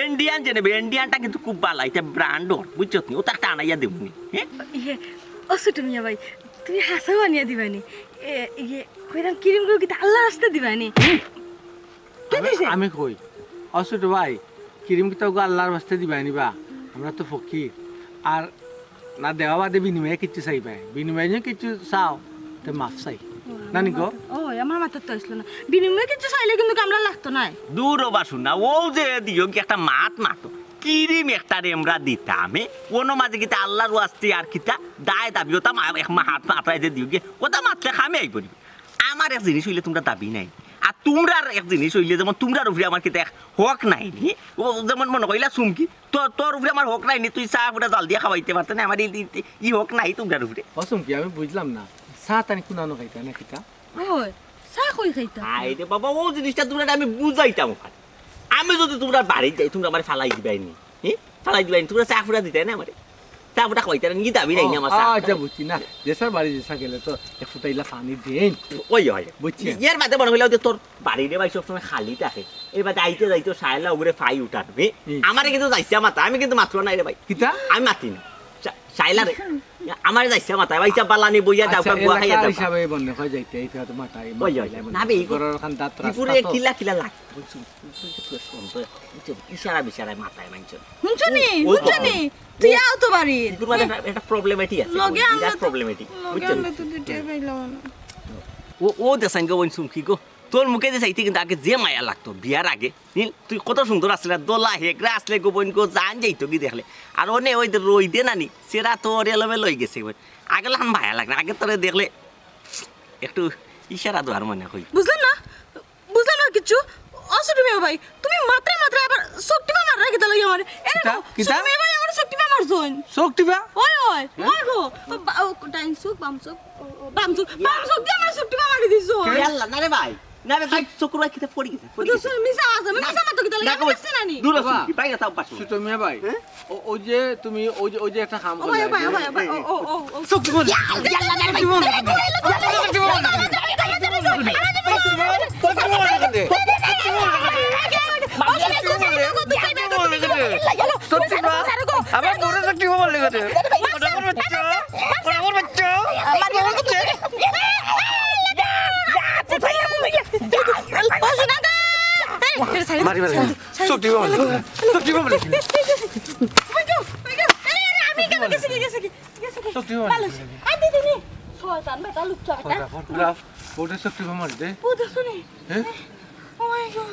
Indian যে নেবে, Indian টা কিন্তু খুব ভালা, এটা brand ওর, বুঝছত নি? ওটা একটা আনাইয়া দিমু নে, হ্যাঁ? ইয়ে, ও ছোট মিয়া ভাই, তুমি হাছাউ আনিয়া দিবানি? এ, ইয়ে, কইরাম ক্রিম গো কিতা আল্লাহর রাস্তা দিবানি? কি আমি, দিছে? আমি কই, ও ছোট ভাই, ক্রিম কিতা গো আল্লাহর রাস্তা দিবানি বা? আমরা তো ফকির। আর না দেওয়া বাদে বিনিময়ে কিচ্ছু চাইবায়। বিনিময়ে যদি কিচ্ছু চাও, তে মাফ চাই। ও, না নি গো? আমার মাথা-, ও, আমার মাথাত তো আসলো না। বিনিময়ে কিচ্ছু চাইলে কিন্তু কামলা লাগতো নায়। দূর ও বাসু না, ও যে দিও কি একটা মাত মাতো। ক্রিম একটা রে আমরা দিতাম, এ? অনো মাঝে কিতা আল্লাহর ওয়াস্তে আর কিতা দায় দাবি হতাম, আর এক মা হাত মাথায় যে দিও কি, ওটা মাতলে কামে আইবো নি। আমার এক জিনিস অইলে তুমরা দাবি নাই, আর তুমরার এক জিনিস অইলে যেমন তুমরার উপরে আমার কিতা এক হক নাই নি, ও যেমন মনো কইলা চুমকি, তোর, তোর উপরে আমার হক নাই নি, তুই চা ফুটা জাল দিয়া খাওয়াইতে পারতে না, আমার ই, ই, ই হক নাই তুমরার উপরে। ও চুমকি, আমি বুঝলাম না, চা তানি কুনানো খাইতা না কিতা? ওই, চা কই খাইতা? আরে বাবা, ও জিনিসটা তুমরারে আমি বুঝাইতাম ওখানে। আমি যদি তুমরার বাড়িত যাই, তুমরা আমারে ফালাই দিবায় নি, হ্যাঁ? ফালাই দিবায় নি, তুমরা চা ফুটা দিতায় না আমারে। চা ফুটা খাওয়াইতায় না, নি দাবি নাই নি আমার চা। আচ্ছা, বুঝছি না। যেসার বাড়ি যেসা গেলে তো এক ফুটা ইলা পানি দেইন। ওই, ওই। বুঝছি। এর বাদে মনো কইলা যে তোর বাড়ি রে ভাই সবসময় খালি থাকে। এর বাদে আইতে যাইতে শায়লা ওগুরে ফাই উঠার। হুম। আমারে কিন্তু যাইছে মাথা, আমি কিন্তু মাতলো না রে ভাই। কিতা? আমি মাতি না। শা-, শায়লা রে। আমারে যাইছে মাথা, ভাই সাব বালানি বইয়া যাও, আচ্ছা, গুয়া খাইয়া এলাকার যাও। হিসাবে মনে হয় যাইতে, এই তো মাথা, এই ওই, ওই, মাথা, না বে, এই ঘরর খান দাঁত দুপুরে রাস্তা তো। কিলা কিলা লাগে। বুঝছো? ইশারা বিশারায় মাথায় মানছো। হুনছো নি? ও, ও, হুনছো নি? ও, তুই আও তো বাড়ি। ইগুর মাঝে একটা, একটা problematic আছে, লগে বিরাট আমরা তো, problematic, লগে বুঝছো? আমরা তো দুইটাই পাইলাম না। ও, ও দেশাইন গো, বইন চুমকি গো। তোর মুখে যে চাইতে কিন্তু আগে যে মায়া লাগতো, বিয়ার আগে। নীল, তুই কত সুন্দর আসলে, দোলা হেগরা আসলে গো, বইন গো, জান যাইতো কি দেখলে। আর অনে ওই যে রইদে নানি, সেরা তো ওর এলোমেলো অই গেছে, বইন। আগে লাখান মায়া লাগে না, আগে তোরে দেখলে একটু ইশারা দেওয়ার মনে হয়। বুঝলাম না। বুঝলাম না কিচ্ছু। ও ছোট মিয়া ভাই, তুমি মাত্রায় মাত্রায় আবার চোখ টিপা মাররা কিতা লাগি আমারে? এরে কিতা? গো, কিতা? ছোট মিয়া ভাই আমারে চোখ টিপা মারছইন। চোখ টিপা? ওই, ওই, হ্যাঁ? ওই গো। ও বা-, ও ডাইন চোখ, বাম চোখ, ও, ও, বাম চোখ, বাম চোখ দিয়া আমারে চোখ টিপা মারি দিছো। কে? আল্লাহ, না রে ভাই। না রে ভাই, চোখ রুয়া কিতা পড়ি গেছে, পড়ি গেছে। মিছা আছে, আমি মিছা মাতো কিতা লাগি? না গো, আমি দেখছি না নি। দূর হ, বাবা। চুমকি, বাইরে থাও, বাসু। ছোট মিয়া ভাই, হ্যাঁ? ও, ওই যে তুমি, ওই যে, ওই যে একটা কাম ও ভাই, করলে ও ভাই, ও যে, ভাই, ও ভাই, এই, ও, এই, ও, ও, ও। চোখ টিপা। সত্যি মা, আমার বড় সত্যি মা বলে গেছে। আমার বাচ্চা, আমার বাচ্চা। মারি, মারি। সত্যি মা বলে। সত্যি মা বলে। আমি কেন গেছি কি, গেছি কি? সত্যি বাবা। ভালো আছে। আর দিদি নি। শয়তান বেটা, লুচ্চা বেটা। খরা, খরা, খরা। ওটা সত্যি বাবা মারি দে। ও, দেখছো নি? হ্যাঁ? ও মাই গড।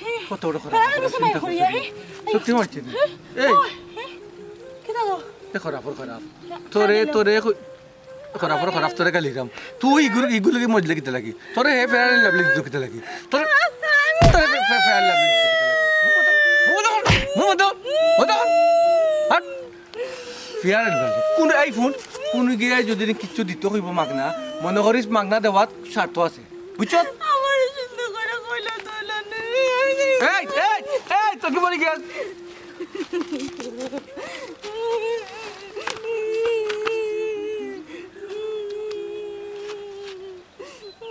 হ্যাঁ। কত বড় খরা। খরা, খরা, খরা, চিন্তা খরা, করছি। হ্যাঁ? সত্যি মারছে নি? হ্যাঁ? এই। ও, হ্যাঁ? কিতা গো? এ খরা, খরা, খরা। না, তোরে, জানি না। তোরে, খো-, খরা, খরা, খরা, তোরে গালি দিলাম। তুই ইগুলো, ইগুলো কি মজলে কিতা লাগি? তোরে হে Fair and Lovely দিত কিতা লাগি? তোরে, তোরে ফে-, ফে-, Fair and Lovely দিত কিতা লাগি? মুখ বন্ধ, মুখ বন্ধ, মুখ বন্ধ। হাট। Fair and Lovely। কোন এই ফোন? কোন গিয়ে যদি নি কিচ্ছু দিতে হইব মাগনা, মনে করিস মাগনা দেওয়াত স্বার্থ আছে। বুঝছত? আমারে সুন্দর করে কইলা তো না। এই, এই, এই, তোকে বলি গেল।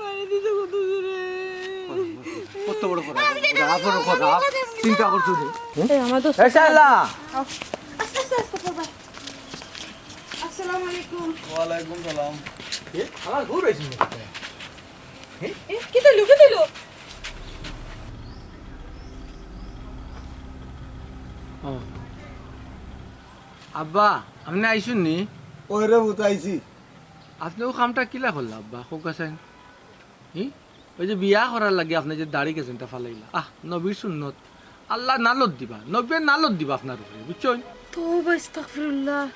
মারি দিছে কত জোরে। কত বড় কথা, বড় কথা, বড় কথা। চিন্তা করছো নি? এই, আমার দোস্ত। এই শালা। আস্তে, আস্তে, আস্তে, বাবা। আসসালামু আলাইকুম। ওয়ালাইকুম সালাম। এ, আমার ঘুম হয়েছে। এ, কি দিল, কি দিল? ও। আব্বা, আপনে আইছইন নি? ওই রে পুত, আইছি। আপনে অউ কামটা কিলা করলা আব্বা? কউক্কা চাইন। হি? অউ যে বিয়া করার লাগি আপনে যে দাড়ি গেছেনটা ফালাইলা। আহ, নবীর সুন্নত। আল্লায় নালত দিবা। নবীয়ে নালত দিবা আপনার উপরে, বুঝছইন? তওবা, আস্তাগফিরুল্লাহ।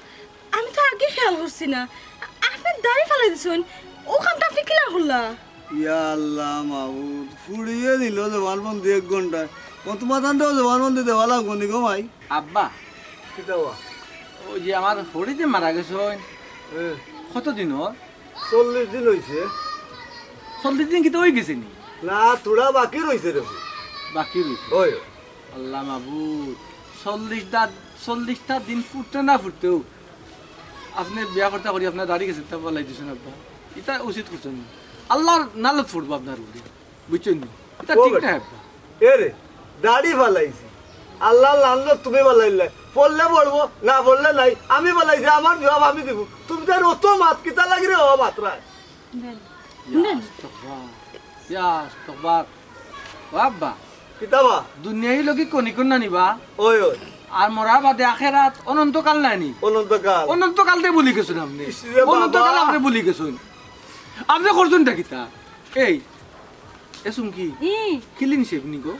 আমি তো আগে খেয়াল করছি না। আ-, আপনে দাড়ি ফালাই দিছইন। অউ কামটা আপনে কিলা করলা? ইয়া আল্লাহ মাবুদ, ফুড়িয়ে দিল জবানবন্দি এক ঘন্টায়। কত মাতানটাও জবানবন্দি দেওয়া লাগবো নি গো মাই? আব্বা, কিতা বা? অউ যে আমার হড়ি যে মারা গেছইন, এ। কতদিন অর? চল্লিশ দিন অইছে। চল্লিশ দিন কিতা অইগেছে নি? না, থুড়া বাকি রইছে রে। বাকি রইছে? অয়। আল্লাহ মাবুদ, চল্লিশটা, চল্লিশটা দিন ফুরতে না ফুরতেউ আপনে বিয়া করতা করি আপনার দাড়ি গেছেনটা ফালাই দিছইন আব্বা। ইতা উচিত করছইন না। আল্লার নালত ফুরবো আপনার উপরে। বুঝছইন নি? ইতা ও ঠিক বেটা। নায় আব্বা। এ রে, দাড়ি ফালাইছি। আল্লার লানত তুমি ফালাইলায়। ফড়লে ফড়বো, না ফড়লে নাই। আমি ফালাইছি, আমার জুয়াব আমি দিমু। তুমি তার অত মাত কিতা লাগি রে, ও মাতরায়। দেন। ইয়া দেন। আস্তাগফিরুল্লাহ। ইয়া আস্তাগফিরুল্লাহ। ও আব্বা। কিতা বা? দুনিয়ার লাগি কনিকর নানি বা? ওই, ওই। আর মরার বাদে আখেরাত অনন্তকাল নানি? অনন্তকাল। অনন্তকাল তে ভুলি গেছইন আপনে। ইস রে বাবা। অনন্তকাল আপনে ভুলি গেছইন। আপনে করছইনটা কিতা? এই, এ চুমকি, ই। Clean shave নি গো?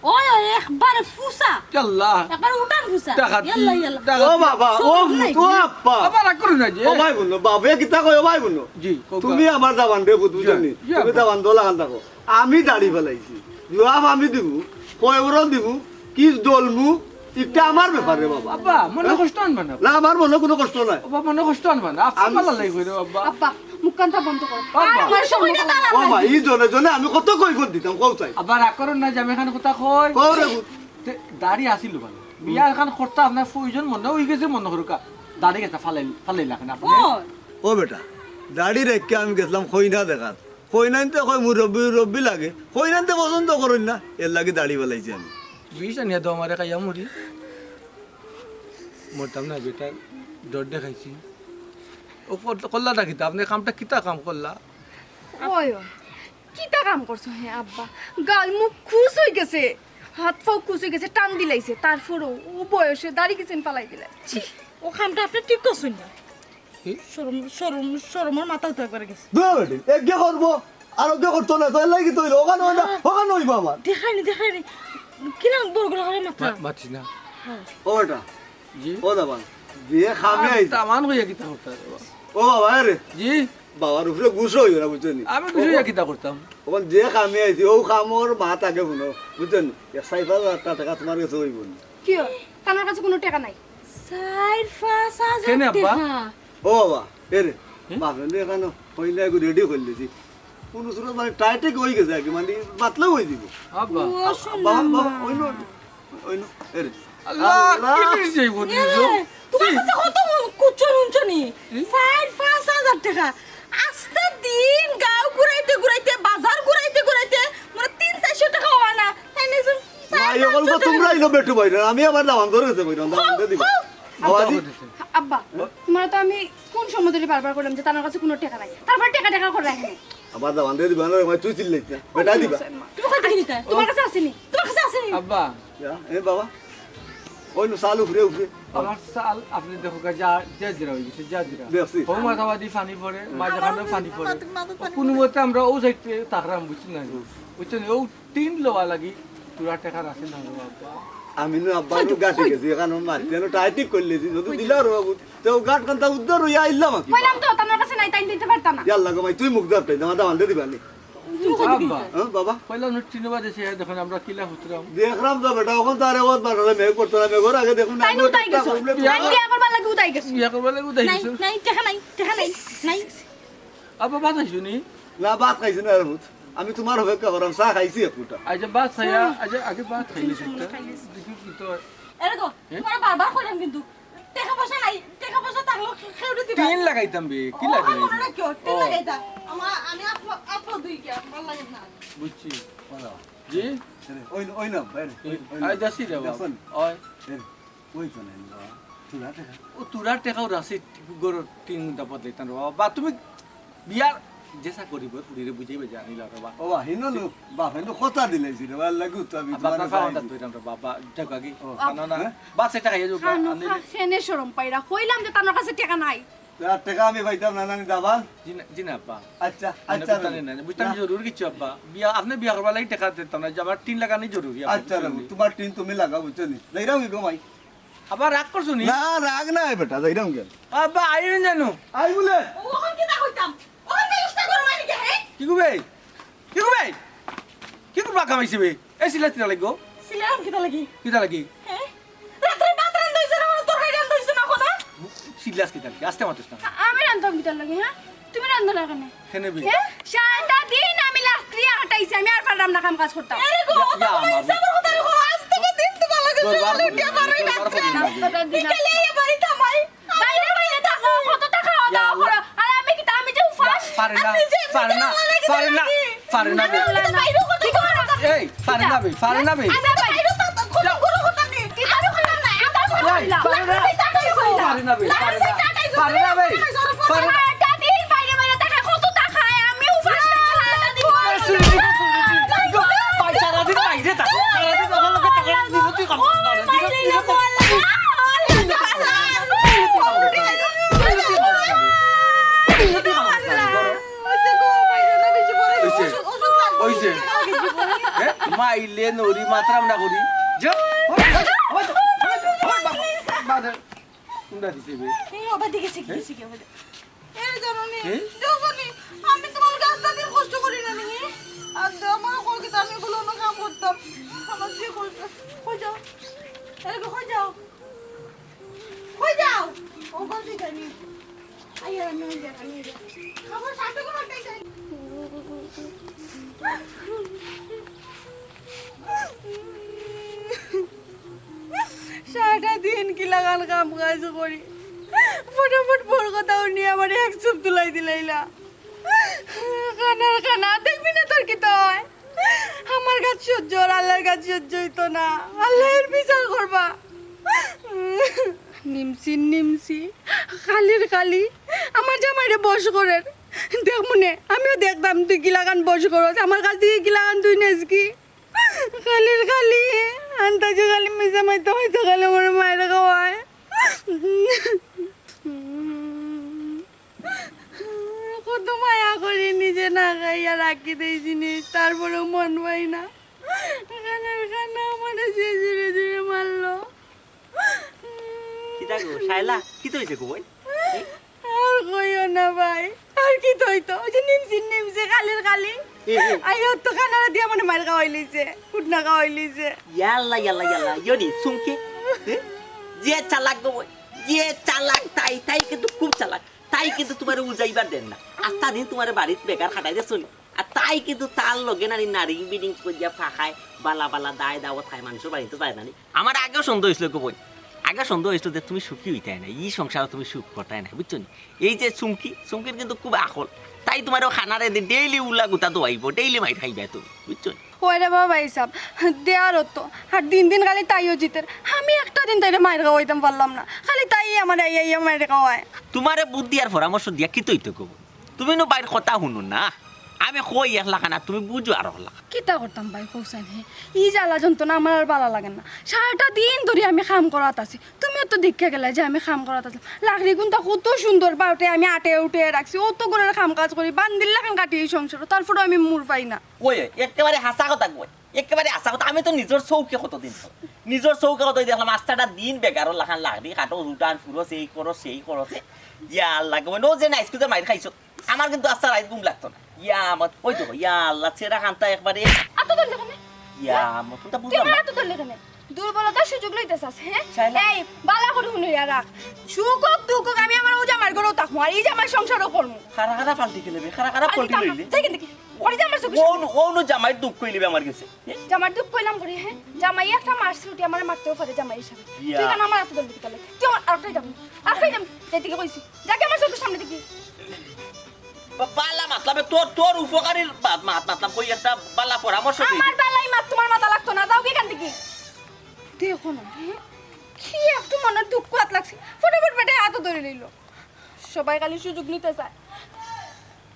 ওই, ওই, একবারে ফুসা। ইয়াল্লা। একবারে উঠান ফুসা। টাকা দি, ইয়াল্লা, ইয়াল্লা। টাকা ও দি। বাবা, ও সব নাই। ও আব্বা। আবার রাগ করো না যে। ও ভাই বোন, বাবা, এ কিতা কয়, ও ভাই বোন? জি, কও তুমি বা। আমার দামান রে, বুঝ-, বুঝছো জি, নি? জি, তুমি আব্বা। দামান দোলা খান থাকো। আমি দাড়ি ফালাইছি। জুয়াব আমি দিমু, কয়বরও দিমু, কি দলমু, ইটা আমার ব্যাপার রে বাবা। আব্বা, মনে কষ্ট আনবা না। না, আমার মনে কুনু কষ্ট নাই। বাবা, মনে কষ্ট আনবা না। আপনি আমি ভালা লাগবে রে বাবা। আব্বা, মুখখানটা বন্ধ করো। আব্বা। আর আমার সঙ্গে কথা ও মা, ই জনে জনে আমি কত কৈফত দিতাম, কও চাই। আব্বা, রাগ করো না, যে আমি এখান কথা কই। কও রে পুত। তে, দাড়ি আছিল ভালা। বিয়া এখান করতা আপনার প্রয়োজন মনে অইগেছে, মনে করুকা। দাড়ি গেছে ফালাই, ফালাই লাগেন আপনি। ও। ও বেটা, দাড়ি রাখিয়া আমি গেছিলাম কইনা দেখাত। কইনাইন্তে কয় মুরব্বি, মুরব্বি লাগে। কইনাইন্তে পছন্দ করইন না, এর লাগি দাড়ি ফালাইছি আমি। বিষ আনিয়া দাও আমারে, খাইয়া মরি। মরতাম না বেটা, ডর দেখাইছি। ও কর-, করলাটা কিতা? আপনে কামটা কিতা কাম করলা? ওই, ওই, কিতা কাম করছো হে আব্বা? গাল মুখ খুশ অইগেছে, হাত পাও খুশ অইগেছে, টান দিলাইছে। তারপরও ও বয়সে দাড়ি গেছেন ফালাই দিলা। ছি, ও কামটা আপনে ঠিক করছইন না। কি? শরম, শরম, শরমর মাথাও তো একবারে গেছে। দুই বেটি, এগিয়ে করবো, আর ওকে করতো না, তো এর লাগি তো অইলো, ওখানে অইলো, ওখানে অইবো আমার। দেখাইনি, দেখাইনি। কিনা বড় গলা করে মাথা। মা-, মাতিস না। হ্যাঁ। ও বেটা, জি? ও দামান, যে কামে আর আইছি। দামান কইয়া কিতা করতা রে বাবা? ও বাবা, আরে। জি? বাবার উপরে গুসা অইও না, বুঝছো নি? আমি গুসা অইয়া কিতা করতাম? ওখান যে কামে আইছি, ও কামর মাত আগে হুনো, বুঝছো নি? এক চাইর পাঁচ হাজার টেকা তোমার গেছে অইবো নি। কিয়? তার কাছে কুনু টেকা নাই। চাইর পাঁচ হাজার কেনে আব্বা? টেকা। ও বাবা, এ রে, হুম? বাপে নি এখানো কইনা এগু ready করিলিছি। কুনু সুরত মানে টাইটে অইগেছে আর কি, মানে মাতলেও অইযিবো। আব্বা। ও, আ-, বাবা, বাবা, অইলো, অইলো, এ রে। আল্লাহ, আল্লাহ। কি দিছে এই বুদ্ধি এ রে, দিছো? তোমার ছি। কাছে কত কুচ্চর উঞ্চনি? হুম? চাইর পাঁচ হাজার টেকা। আস্তা দিন গাঁও ঘুরাইতে ঘুরাইতে, বাজার ঘুরাইতে ঘুরাইতে, মোর তিন চাইরশো টেকা অয় না। তাই না, চাইর না, পাঁচশো অকল তো টেকা। তোমরা ইনো বেটু ভাই না, আমি আবার দামান ধরে গেছে ভাই, দামান দিয়ে দিবা। হো, হো। বাবাজি। আব্বা, তোমার তো আমি কোন সময় ধরে বারবার কইলাম যে তার কাছে কুনু টেকা নাই, তারপর টেকা টেকা করে রাখে। আবার দামান দিয়ে দিবা না, ভাই, তুই চিল্লাইস না, বেটা দিবা। তুমি কই থেকে নিতে? তোমার কাছে আসেনি, তোমার কাছে আসেনি। আব্বা। যা, এ বাবা, ওই নো, চাল উপরে, উপরে। আমার চাল, আপনে দেখো গা, যা, যা জিরা অইগেছে, যা জিরা। দেখছি। হো মাথাবাদি পানি পড়ে, মাঝখানেও পানি পড়ে। মাথা, মাথা পানি কুনু পড়ে। মতে আমরা অউ সাইডে থাকরাম, বুঝছইন না? হুম। বুঝছইন? অউ টিন লওয়া লাগি, থুড়া টেকা রাখে না রে বাবা। আমি নু আব্বা নু গাটি গেছি, এখানো মারতে, এনো টাই ঠিক করিলিছি। যদি দিলা রে বাবু, তে অউ গাট কান্তা উদ্ধার অইয়া আইলাম আর কি। কইলাম তো, তার কাছে নাই, তাই দিতে পারতা না। ইয়াল্লা গো মাই, তুই মুখ ধরতে, দামান দিয়ে দিবা নি। তুমি কই থেকে আব্বা। দিতে? হ্যাঁ, বাবা? কইলাম না, টিনু বাদে সে দেখুন, আমরা কিলা হুতরাম। দেখলাম তো বেটা, অখন তো আরে ওত বানালে মেঘ করতো না, মেঘর আগে দেখুন না, তাই নু উদাই গেছো। তাই বিয়া করবার লাগি উদাই গেছো। বিয়া করবার লাগি উদাই নাই, গেছো। নাই, টেকা নাই, টেকা নাই, নাই। আব্বা, ভাত খাইছো নি? না, ভাত খাইছি না রে পুত। আমি তোমার অপেক্ষা করাম, চা খাইছি এক ফুটা। আচ্ছা, ভাত খাইয়া, আচ্ছা, আগে ভাত খাইলিছি। দেখি কি তো। এরে গো, এ? তোমার বারবার কইলাম কিন্তু। টেকা পয়সা নাই, টেকা পয়সা থাকলেও খে-, খেউড়ি দিবা। টিন লাগাইতাম বে, কি ও, লাগাইতাম? মনে রাখিও, টিন ও। লাগাইতা। আমার, আমি আপলো, আপলো দুই গিয়া, ভালা লাগে না। বুঝছি। ভালা। জি? এরে, ওই, ওই না, বাইরে, ওই, ওই না। আই যাচ্ছি রে বাবা। দেখছেন? ওই। এরে, ওই তো নাই বাবা। থুড়া টেকা। ও থুড়া টেকাও রাখছি, গরুর টিন মুন্ডা বদলাইতাম রে বাবা। বা তুমি বিয়ার যে চাকরি বই ফুরিরে বুঝাইবে যে আনিলা রে বা। ও বা, হিনো লো, বাপ, হিনো কথা দিলাইছি রে বা, লাগু তো আমি আব্বা, তোমার আপনার ফাওয়াটা তো এরকম রে বাবা, ঠেকা কি? ও। না, না, না। হ্যাঁ? বাস এটা খাইয়া যাও, বা, খানো, আনিলে খা-, খেনে শরম পাইরা। কইলাম যে তার কাছে টেকা নাই। আর টেকা আমি পাইতাম না, নানি দাবাল। জি না, জি না, আব্বা। আচ্ছা, মানে আচ্ছা, বুঝতাম রে। না, বুঝতাম না। জরুরি কিছু, আব্বা। বিয়া, আপনি বিয়া করবার লাগি টেকা দিতাম না, যে আমার টিন লাগানি জরুরি, আব্বা, আচ্ছা, বুঝছেন রে, নি? তোমার টিন তুমি লাগাও, বুঝছো নি? যাইরাম কি গো মাই? আবার রাগ করছো নি? না, রাগ নাই বেটা, যাইরাম কেন? আব্বা, আইবেন জানো? আই বলে। ও, ওখান কিতা কইতাম? ওখান থেকে উস্তা গরম আনি কে, হ্যাঁ? কি গো বে? কি গো বে? কি গো বা কামাইছে বে? এই সিলাস কিতা লাগি গো? সিলাম কিতা লাগি? কিতা লাগি? হ্যাঁ? রাত্রে ভাত রান্ধা হইছে না, কোনো তরকারি রান্ধা হইছে না, কোনো? সিলাস কিতা লাগি? আস্তে মাতিস না। আ-, আমি রান্ধতাম কিতার লাগি, হ্যাঁ? তুমি রান্ধো না কেনে? কেনে বে? হ্যাঁ? সারাটা দিন আমি লাকড়ি কাটাইছি, আমি আর পারলাম না কাম কাজ করতাম। এরে গো, ইয়া, অত ইয়া, বড় আমার হিসাবের কথা রে গো, আজ থেকে দিন তোমার লগে দরবার চলে করি, উঠে আমার ওই দরবার রাত্রে। করি না। বিকালে আইয়া বাড়িত আমায়। বাইরে বাইরে থাকো, কততা খাওয়া দাওয়া ইয়া, করো। আর আমি কিতা, আমি যে উপাস? পারে না, আপনি যে পারে না, আমার লাগি পারে না, লাগি। পারে না বে। আল্লাহ না। বাইরে কথা এই, পারে না বে, পারে না বে। আরে বাইরে তো, তো, কোনো, কোনো কথা নেই। কিতা? আমি কইলাম না, আমি কইলাম এই, না। পারে না। কিতা কইছো? পারে না বে, পারে না। পারে না বে। পারে না। সারাটা দিন বাইরে বাইরে থাকে, কততা খায়, আমি উপাস থাকি সারাটা দিন। এ, শুনি, শুনি, শুনি। ভাই, সারাদিন বাইরে থাকো, সারাদিন আমার লগে থাকো, বিরতি করো, ও, বিরতি বাইরে করো। থাকো, আল্লাহ। অইছে। অইছে। এ, মাইলে নড়ি মাতরাম না করি। যা। কুনটা দিছে বে? এই, ওবা দিকে শিখি, হ্যাঁ? শিখি, ওবা দিকে। এই জানো নি, এ? দেখো নি, আমি তোমার কাছে দিন কষ্ট করি না নি? আর দে, আমার কল কিতা, আমি এগুলো অন্য কাম করতাম। আমার যে কষ্ট। কই যাও? এরকম কই যাও? কই যাও? ও কল দিতে নি। আইয়া, আমি ওই জায়গা নিয়ে যাই। আমার সাথে কোনো একটা যাই। সারাটা দিন কিলাখান কাম কাজ করি, ফটাফট বউর কথা হুনি আমারে এক চুপ তুলাই দিলাইলা। খানার খানা, দেখবি না তোর কিতা অয়? আমার গাত সহ্য, আর আল্লার গাত সহ্য অইতো না। আল্লায় এর বিচার করবা। নিমসি, নিমসি, খালির খালি, আমার জামাইরে বশ করের। দেখমুনে, আমিও দেখতাম তুই কিলাখান বশ করস, আমার গাত থাকি কিলাখান তুই নেস কি। খালির খালি, আন্তাজে খালি মিছা মাইতো মাইতো খালি আমার মাইর খাওয়ায়। কত মায়া করি নিজে না খাইয়া রাখি দেই জিনিস, তারপরেও মন পাই না। খানার খানা আমারে যে জুরে জুরে মারলো। কিতা গো, শায়লা, কিতা অইছে গো বইন? আর কইও না ভাই, আর কিতা অইতো? ওই যে নিমসি, নিমসি, খালির খালি। এ, এ। আইও তো খানারা দিয়া মানে মাইর খাওয়াই লইছে, কুটনা খাওয়াই লইছে। ইয়াল্লা, ইয়াল্লা, ইয়াল্লা, ইয়নি, চুমকি। এ? যে চালাক গো বইন, যে চালাক তাই, তাই কিন্তু খুব চালাক। তাই কিন্তু তুমারে উজাইবার দের না। আস্তা দিন তুমারে বাড়িত বেকার খাটাই দেছো নি। আর তাই কিন্তু তার লগে নানি নারিং বিডিং করিয়া ফাঁকায় বালা বালা দায় দাওয়াত খায়, মানুষর বাড়িত যায় না নি। আমার আগেও সন্দেহ অইছিল গো বইন, আগে সন্দেহ অইছিল যে তুমি সুখী অইতায় না, ই সংসারো তুমি সুখ করতায় না, বুঝছো নি? এই যে চুমকি, চুমকির কিন্তু খুব আকল, তাই তুমারে খানারে দি ডেইলি উলা গুতা দোয়াইবো, ডেইলি মাইর খাইবায় তুমি, বুঝছো নি? ওই রে বাবা, হিসাব দেওয়ার অত, আর দিন দিন খালি তাইও জিতের। আমি একটা দিন তাইরে মাইর খাওয়াইতাম পারলাম না, খালি তাই আমার আইয়া আইয়া মাইর খাওয়ায়। তুমারে বুদ্ধি আর পরামর্শ দিয়া কিতা অইতো গো বইন? তুমি নু বাইর কথা হুনো না, আমি কই একলাখান, তুমি বুঝো আর একলাখান। কিতা করতাম ভাই, কওছাইন হে? ই জ্বালা যন্ত্রণা আমার আর বালা লাগে না। সারাটা দিন ধরি আমি কাম করাত আছি, তুমিও তো দেখিয়া গেলায় যে আমি কাম করাত আছি। লাকড়ি গুনতা কত সুন্দর বাউটে আমি আটে উঠে রাখছি, অত ঘরর কাম কাজ করি, বান্দির লাখান কাটি এই সংসারো, তারপরেও আমি মুর পাই না। ওই, ওই, একেবারে হাছা কথা কই, একেবারে হাছা কথা। আমি তো নিজর চউখে কতদিন, নিজর চউখে কতদিন দেখলাম, আস্তাটা দিন বেগারর লাখান লাকড়ি কাটো, রুটান ফুরস, এই করস, সেই করস। ইয়া আল্লাহ, গো, নো যে না, স্কুলে মাইর খাইছো। আমার কিন্তু আস্তা রাইত ঘুম লাগতো না। ইয়া আমার, ওই দেখো, ইয়া আল্লাহ, ছেড়া কান্তা একবারে। আতো ধরলে কেনে? ইয়া আমার, কোনটা তুই বুঝলাম আমার না। আতো ধরলে কেনে? দুর্বলতার সুযোগ লইতে চাস, হ্যাঁ? চাই না। এই, বালা করি হুনিয়া রাখ। সুখ হোক, দুখ হোক, আমি আমার ও জামাইর ঘরেও থাকমু, আর ই জামাইর সংসারও করমু। খারা খারা পাল্টি খেলে বে, খারা খারা পাল্টি পাল্টি লইলে। দেখি, দেখি। ওরে জামাইর চোখে ও নু, ও নু জামাইর দুখ কইলিবে আমার গেছে। জামাইর দুখ কইলাম করি, হ্যাঁ? জামাই একটা মারছে উঠি, আমারে মারতেও পারে জামাই হিসাবে। ইয়া। তুই কেন আমার আতো ধরলি কিতা লাগি? তুই আমার আটকাই যাবি, আটকাই যাবি। এদিকে কইছি। যাকে আমার চোখের সামনে দেখি। বা-, বালা মাতলাম, তোর, তোর উপকারীর বা-, মাত মাতলাম, কই একটা বালা পরামর্শ দিই। আমার বালাই মাত তোমার মাথা লাগতো না, যাও কি এখান থেকে। দেখো না, হ্যাঁ? কি একটু মনের দুঃখ আত লাগছে, ফটাফট বেটায় আতো ধরি লইল। সবাই খালি সুযোগ নিতে চায়।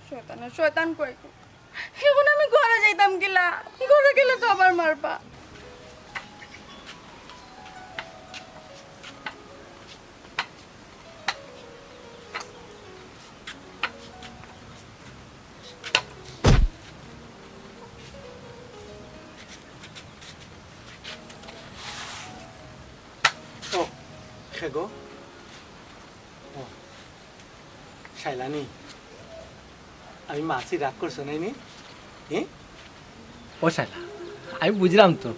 শয়তানের শয়তান কই। এখন আমি ঘরে যাইতাম কিলা? ঘরে গেলে তো আবার মারবা। ও, খে গো? ও, শাইলানি, আমি মারছি, রাগ করছো নাইনি? হ্যাঁ? ও শালা, আমি বুঝলাম তো,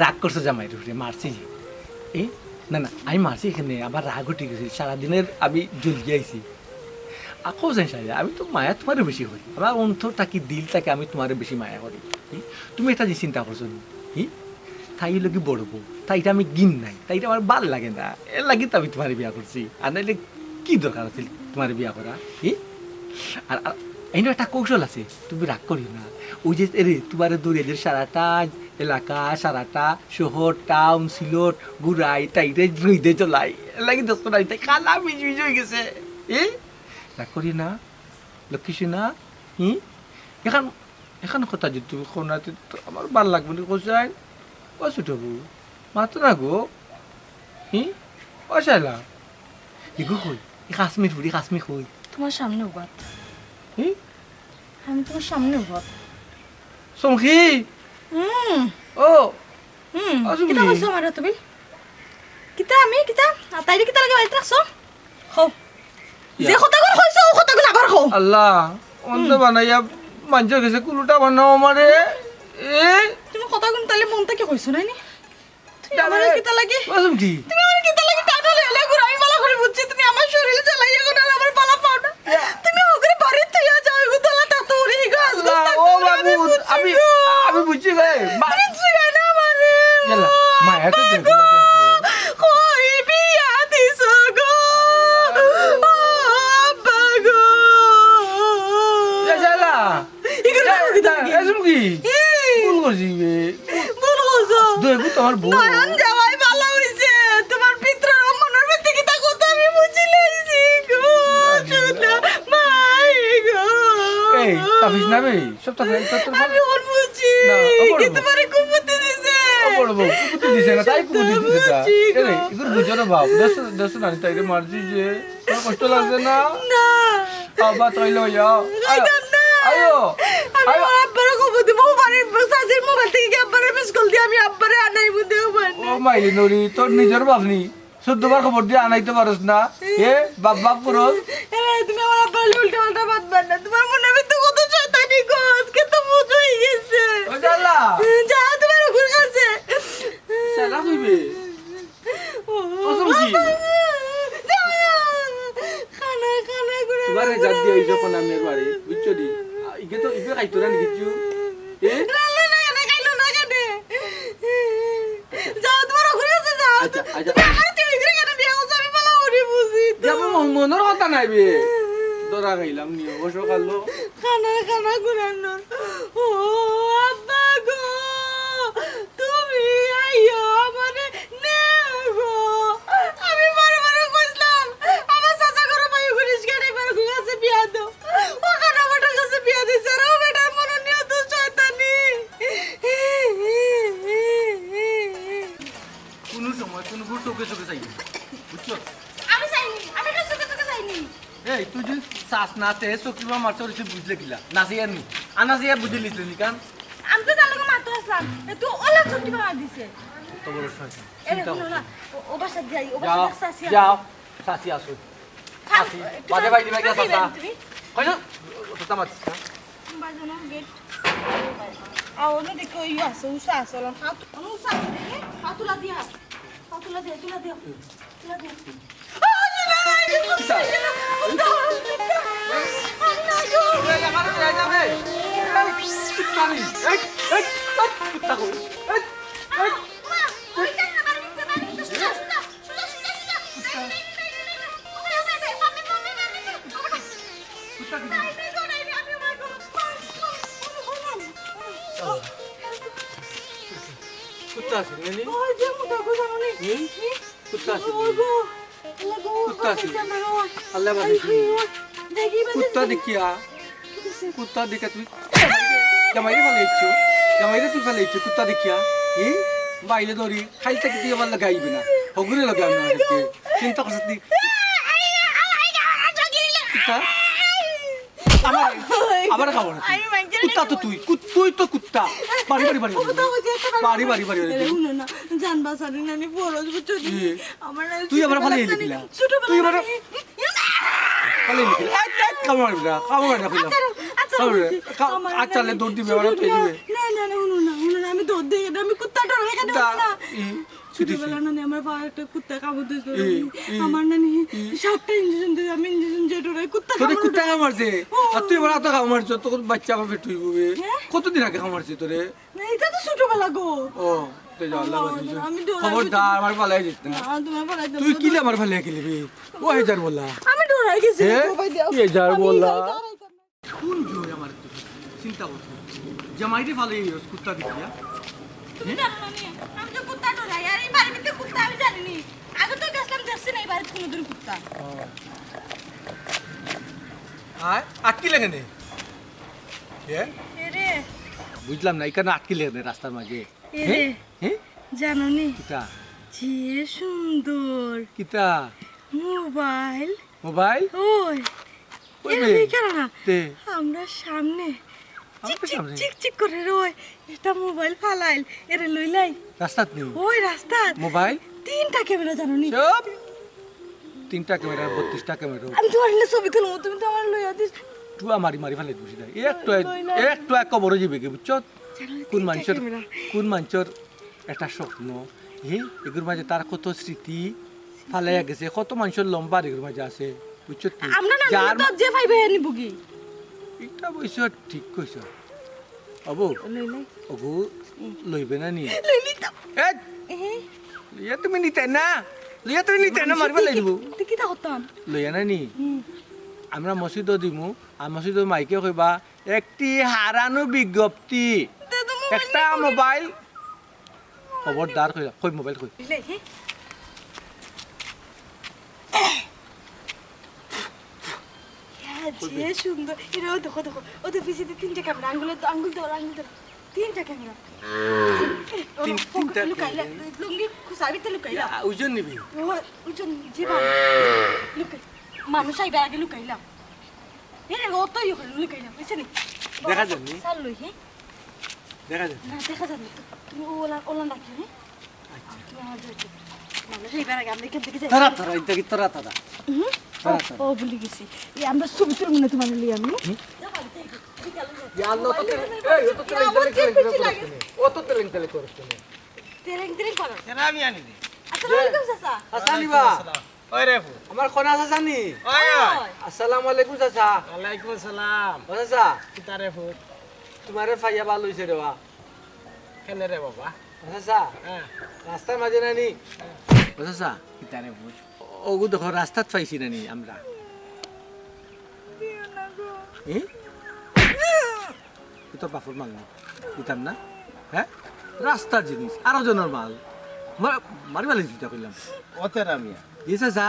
রাগ করছো জামাইর উপরে, মারছি যে। এ, না, না, আমি মারছি এখানে, আমার রাগ উঠি গেছে, সারাদিনের আমি জ্বলি আইছি। আর কও যেন শালা, আমি তো মায়া তোমারে বেশি করি, আমার অন্তর থাকি, দিল থাকি আমি তোমারে বেশি মায়া করি। হুম? তুমি একটা জিনিস চিন্তা করছো নি? হি? তাই অইলো কি বড় বউ, তাইরে আমি ঘিন নাই, তাইরে আমার ভালা লাগে না, এর লাগি তো আমি তোমারে বিয়া করছি। আর নাইলে কি দরকার আছিল তোমারে বিয়া করা? হি? আর, আর এনে একটা কৌশল আছে, তুমি রাগ করিও না। ওই যে, এরে, তোমারে দৌড়িয়ে যে সারাটা এলাকা, সারাটা শহর, টাউন, সিলট ঘুরাই, তাইরে রইদে জ্বলাই, এর লাগি দেখছো না, তাই কালা মিজ মিজ হয়ে গেছে। এ? রাগ করিও না, লক্ষ্মী সোনা। হি? এখন, এখন কথা যদি তুমি কও না, তে তো আমার ভালা লাগবো না, কইছাই। ও ছোট বউ, মাতো না গো। হি? ও শালা, ইগু কই? ই কাশ্মীর ফুড়ি, কাশ্মীর কই? তোমার সামনে উবাত। হি? আমি তোমার সামনে উবাত। চমকি? হুম। ও। হুম। ও, চমকি। কিতা কইছো আমারে তুমি? কিতা আমি, কিতা? আর তাইরে কিতা লাগি বাড়িত রাখছো? কও। ইয়া। যে কথাগুন কইছো, ও কথাগুন আবার কও। আল্লাহ, অন্ধ হুম। বানাইয়া মানষর গেছে কুলুটা বানাও আমারে। এ? তুমি কথাগুন তাইলে মন থাকি কইছো নাইনি? তুমি আমারে কিতা লাগি? কসম কি? তুমি আমারে কিতা লাগি টানো লেলে ঘুরাই বালা করি বুঝছি, তুমি আমার শরীর জ্বালাই এখন আর আমার বালা পাও না। ইয়া। তুমি ওগুরে বাড়িত থইয়া যাও, এগু তোলা তা তো উড়ি গো, আজকে আল্লাহ, তা ও তো বাবু, আমি বুঝছি আমি, গো। আমি বুঝছি রে। মা- তুমি ছিড়াই না আমারে। ইয়াল্লা, মা, এত আব্বা দেরি গো। লাগে আছে। কই বিয়া দিছো গো? ও আব্বা গো। এ শালা। ইগুরে এ, বাবু কিতা না, লাগে? এ চুমকি। ই। ভুল করছি বে। ভুল করছো। দু একটু তোমার বউ। নয়ন জামাই ভালা হইছে। তোমার পিতৃর মনের ভিতরে কিতা কথা আমি বুঝি লাইছি গো। আরে। সোনা মাই গো। এই, কাঁপিস না বে। সব তো ফেল, তোর, তোর আমি ওর বুঝি। না, ও বড় কি বউ। তোমারে কুমতি দিছে? ও বড় বউ, কুমতি দিছে না, তাই কুমতি দিছে না। বুঝি গো। এরে, এগুলো বুঝো না বাপ। দেশ, দেশ নানি তাইরে মারছি যে। তোমার কষ্ট লাগছে না? না। আব্বা, তুই লই যাও। আয়, যাইতাম না। আয়ো। আমি আয়ো। আমার আব্বারে খবর দিব। ও বাড়ি, চাচির মোবাইল থেকে কি আব্বারে মিস কল দিয়ে আমি আব্বারে আনাই বুঝে ও বাড়ি। ও মাইলি নরি, তোর নিজের বাপ নি। চোদ্দ বার খবর দিয়ে আনাইতে পারস না। এ, বাপ বাপ করস। এ, তুমি আমার আব্বারে উল্টা পাল্টা মাত মার না। তোমার মনে আমি তো কত শয়তানি গো। আজকে তো বুঝ হয়ে গেছে। ও জালা। যাও তোমার ওগুর কাছে। শালা কইবে। ও, কসম কি? বাবা, যাও, যাও। খানা, খানা করে তোমার আমি জাত দিয়ে এই যখন আমি এর বাড়ি, বুঝছো নি? আ, ইগে তো, ইগে খাইতো না নি কিচ্ছু। এ? রান্না না কেনে, খাইলো না কেনে? যাও, তোমার ওখানে আছে, যাও। আচ্ছা, আচ্ছা। তুমি আমার তুই এখানে কেনে বিয়া করছো? আমি ভালো করে বুঝি তো। যাবো, মন-, মনের কথা নাই বে। ধরা খাইলাম নি, অবশ্য খালো। খানা, খানা করে আনো। ও, আব্বা গো। তুমি আইও আমারে নেও গো। আমি বারে বারে কইছিলাম, আমার চাচা ঘরে পাইও করিস কেন, এবার গো কাছে বিয়া দাও। ও কাটা বেটার কাছে বিয়া দিছে, আর ও বেটার মনে নিয়ে তো শয়তানি। কোনো সময় কোনো গুড় চোখে চোখে চাইবে না, বুঝছো? আমি চাইনি, আমি কার চোখে চোখে চাইনি। এই, তুই যদি চাস না, তে চোখ কিবা মারছে, ওরে তুই বুঝলে কিলা? না চাইয়া নি। আর না চাইয়া বুঝে নিস নি কান? আমি তো তার লগে মারতে আসলাম। এ, তুই ওলা চোখ কিবা মার দিছে। কত বড় শয়তান। এ, চিন্তা হুনো করছে। না। ও, ও বাসা যাই, ও বাসা যাও, চাচি আছে। যাও, চাচি আছে। খাও, চাচি, একটু বাদে খাও, বাইরে বাইরে একটু চাচা। খাইবেন তুমি? কইছো? কথা মারছিস না? বাজানো গেট। আ, অন্য দিকে ওই আছে, উষা আছে, ওলা হাত, অন্য উষা আছে, দেখে? হাত তুলা দিয়া। হাত তুলা দিয়া, তুলা দিয়া। তুলা দিয়া। কুত্তা আছে, হুম? কুত্তা আছে। কুত্তা আছে। আল্লাহ বাদে। কুত্তা দেখিয়া। কুত্তা দেখিয়া তুমি জামাইরে, জামাইরে ফালাইছো, জামাইরে তুমি ফালাইছো কুত্তা দেখিয়া। ই বাইলে ধরি খাইল থাকি তুই আমার লগে আইবে না, হগুরে লগে আমি আর কি। চিন্তা করছিস তুই? কুত্তা? আমার, আমার খাবো না তুই। আমি মাইনষের কুত্তা তো তুই, কুত-, তুই তো কুত্তা। বাড়ি, বাড়ি, বাড়ি, বাড়ি। বাড়ি, বাড়ি, বাড়ি, বাড়ি। হুনো না, জান বাঁচানি নানি ফরজ, বুঝছো নি? ই। আমার না তুই আমার ফালাই ছোটবেলা দিলা। ছোটবেলা তুই আমার নানি। ফালাই দিলা। এই, এই, কামড় মারবি না, কামড় মারবি না, কইলাম। আচ্ছা, আচ্ছা, কামড় মারবি না। বুঝছি। কা-, আমার আচ্ছা, নানি লে দৌড় দিবে, আমার ছোটবেলা। তুই দিবে। না, না, না, হুনো না, হুনো না, আমি দৌড় দেই না, আমি কুত্তা ডরাই কেনে, হুনো না। ই, ছোটবেলা নানি আমার পায়ে একটা কুত্তা কামড় দিছিল। ই, ই, আমার নানি ই। সাতটা ইঞ্জেকশন দিছে, আমি ইঞ্জেকশন যে ডরাই, কুত্তা তোরে কামড় কুত্তা দেয়। কামড়ছে? ও। আর তুই আমার হাতে কামড় মারছ, তোর বাচ্চা আমার পেট হইব বে। হ্যাঁ? কতদিন আগে কামড়ছে তোরে? না, এটা তো ছোটবেলা গো। ও, তুই যা, আল্লাহ আল্লাহ, বাঁচাইছে। আমি ডরাই গেছি। খবরদার, আমার ফালাই দিস না। না, তোমার ফালাই দেব তুই না। কিলে আমার ফালাই গেলি বে? ও, হেজার বলা। আমি ডরাই গেছি, হ্যাঁ? বাবা, দেও। হেজার আমি বলা। যাই, দাঁড়াই, দাঁড়াই। কোন জোর আমার একটু চিন্তা করছো? জামাইরে ফালাই কুত্তা দেখিয়া? তুমি জানো না নি? আমি তো কুত্তা ডরাই, আর এই বাড়ির ভিতরে কুত্তা আমি জানি নি। আগে তো গেছিলাম, দেখছি না এই বাড়িতে কোনোদিন কুত্তা। আর আটকি লেগে নেই। কে? এরে। বুঝলাম না, এখানে আটকি লেগে নেই রাস্তার মাঝে। এরে। হ্যাঁ? হ্যাঁ? জানো নি? কিতা? যে সুন্দর। কিতা? মোবাইল। মোবাইল? ওই। ওই এরে, বে। এই কেন না? তে। আমরা সামনে। আমরা চিক, চিক, সামনে? চিক, চিক করে রে ওই। এটা মোবাইল ফালাইল। এরে লইলাই। রাস্তাত নি? ওই রাস্তাত। মোবাইল? তিনটা ক্যামেরা জানো নি? চুপ। তিনটা ক্যামেরা, বত্রিশটা ক্যামেরা। আমি তোমার এনে ছবি তুলবো, তুমি তো আমার লইয়া দিস। টুয়া মারি মারি ফালাই দিবি সিধা। একটু এক, লইলাই। একটু এক কবরে যাবে কি, বুঝছো? জানো নি, কোন তিনটা মানষর, ক্যামেরা। কোন মানষর একটা স্বপ্ন, হে, এগুর মাঝে তার কত স্মৃতি ফালাইয়া গেছে, কত মানষর লম্বা এগুর মাঝে আছে, বুঝছো নি? আমরা না যার নিলে তো যে পাইবে হে নিবো কি? এটা অবশ্য ঠিক কইছো। অবু, লই, লই। অবু, হুম। লইবে না নি? লই নি তো। এ, এ। লইয়া তুমি নিতে না? লইয়া তুমি নিতে না, মারি ফালাই দিবো। তুই কিতা করতাম? লইয়া না নি? হুম। আমরা মসজিদও দিমু, আর মসজিদও মাইকে কইবা, একটি হারানো বিজ্ঞপ্তি। দে তো মোবাইল একটা নিয়ে মোবাইল। খবরদার কইলা, কই মোবাইল কই? বুঝলে, হে? হ্যাঁ, যে সুন্দর। এরে, ও দেখো, দেখো। ও তো পিছেদি তিনটা ক্যামেরা, আঙ্গুল ধরো, আঙ্গুল ধরো। তিনটা ক্যামেরা। তিন, তিনটা লুকাইলা, ক্যামেরা। লুঙ্গি খুসাবিতে লুকাইলা। ইয়া, ওজন নিবি। ও, ওজন, জি ভাই। লুকাই। মানুষ আইবার আগে লুকাইলা। এরে, ও তো ইয়ে করে লুকাইলা, বুঝছে নি? দেখা যায়নি। সার লই, হে? দেখা যায়। না, দেখা যায় না। তু-, তুমি ওলা, ওলা ডাকি, হে? আচ্ছা। তুমি আমার যাও, যাও। মানুষ আইবার আগে আমরা এখান থেকে যাই। তারা, তারা, এটা কি তারা, তারা? হুম? তারা, ও, তারা। ও, ভুলি গেছি। এই আমরা ছবি তুলবো না তোমার লইয়া আমি। হুম? ইয়া আল্লাহ, অত তেলেং, এই, অত তেলেং, তেলেং, তেলেং, তেলেং করিস কেনে? অত তেলেং, তেলেং করিস কেনে? তেলেং, তেলেং করো। কেন আমি আনি দি? আসসালামু আলাইকুম, চাচা। হাসানি বা? ওই রে ফুত। আমার কনা চাচা নি? ওই, ওই। আসসালামু আলাইকুম, চাচা। ওয়ালাইকুম আসসালাম। ও চাচা। কিতা রে ফুত? তোমারে পাইয়া ভালা অইছে রে বা। কেনে রে বাবা? ও চাচা। হ্যাঁ। রাস্তার মাঝে নানি? হ্যাঁ। ও চাচা। কিতা রে ফুত? ওগু দেখো, রাস্তাত পাইছি নানি আমরা। দিও না গো। এ? এ তোর বাপর মাল না? দিতাম না? হ্যাঁ? রাস্তার জিনিস, আরো জনের মাল। মা-, মারি মালি দিতা কইলাম। ও তেরা মিয়া। জি চাচা।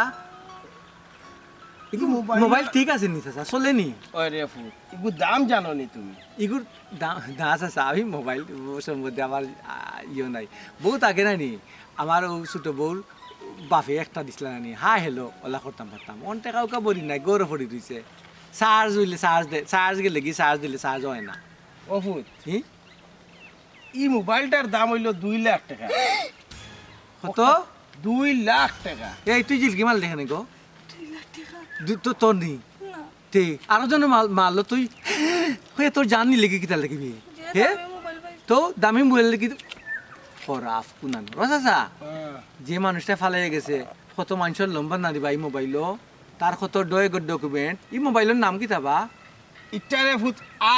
ইগু মোবাইল মোবাইল না। ঠিক আছে নি চাচা? চলে নি? ওই রে ফুত, ইগু দাম জানো নি তুমি? ইগুর দাম, না চাচা, আমি মোবাইল সম্বন্ধে আমার, আহ, ইয়ে নাই। বহুত আগে নাই নি? আমার ও ছোট বউর বাপে একটা দিছলা নানি, হ্যাঁ, hello, ওলা করতাম পারতাম। অন টেকা উকা ভরি নাই, গরো পড়ি রইছে। চার্জ অইলে চার্জ দে, চার্জ গেলে কি চার্জ দিলে চার্জ হয় না। ও ফুত, হি? ই মোবাইলটার দাম অইলো দুই লাখ টেকা। কত? দুই লাখ টেকা। এই, তুই জিলকি মাল দেখে নি গো? দুই লাখ টেকা? দু-, তো তোর নি? না। তে, আরো জনে মাল, মারলো তুই। হয়ে তোর জান নিলে কি কিতা লাগিবি? যে হে? দামি মোবাইল পাইছি। তো দামি মোবাইল লাগি তো খরাফ কুনান। ও চাচা, হ্যাঁ। যে মানুষটা ফালাই গেছে, কত মানুষের লম্বা নারী ভাই মোবাইলও, তার কত ডয় গো document, ই মোবাইলর নাম কিতা বা? ইটারে ফুত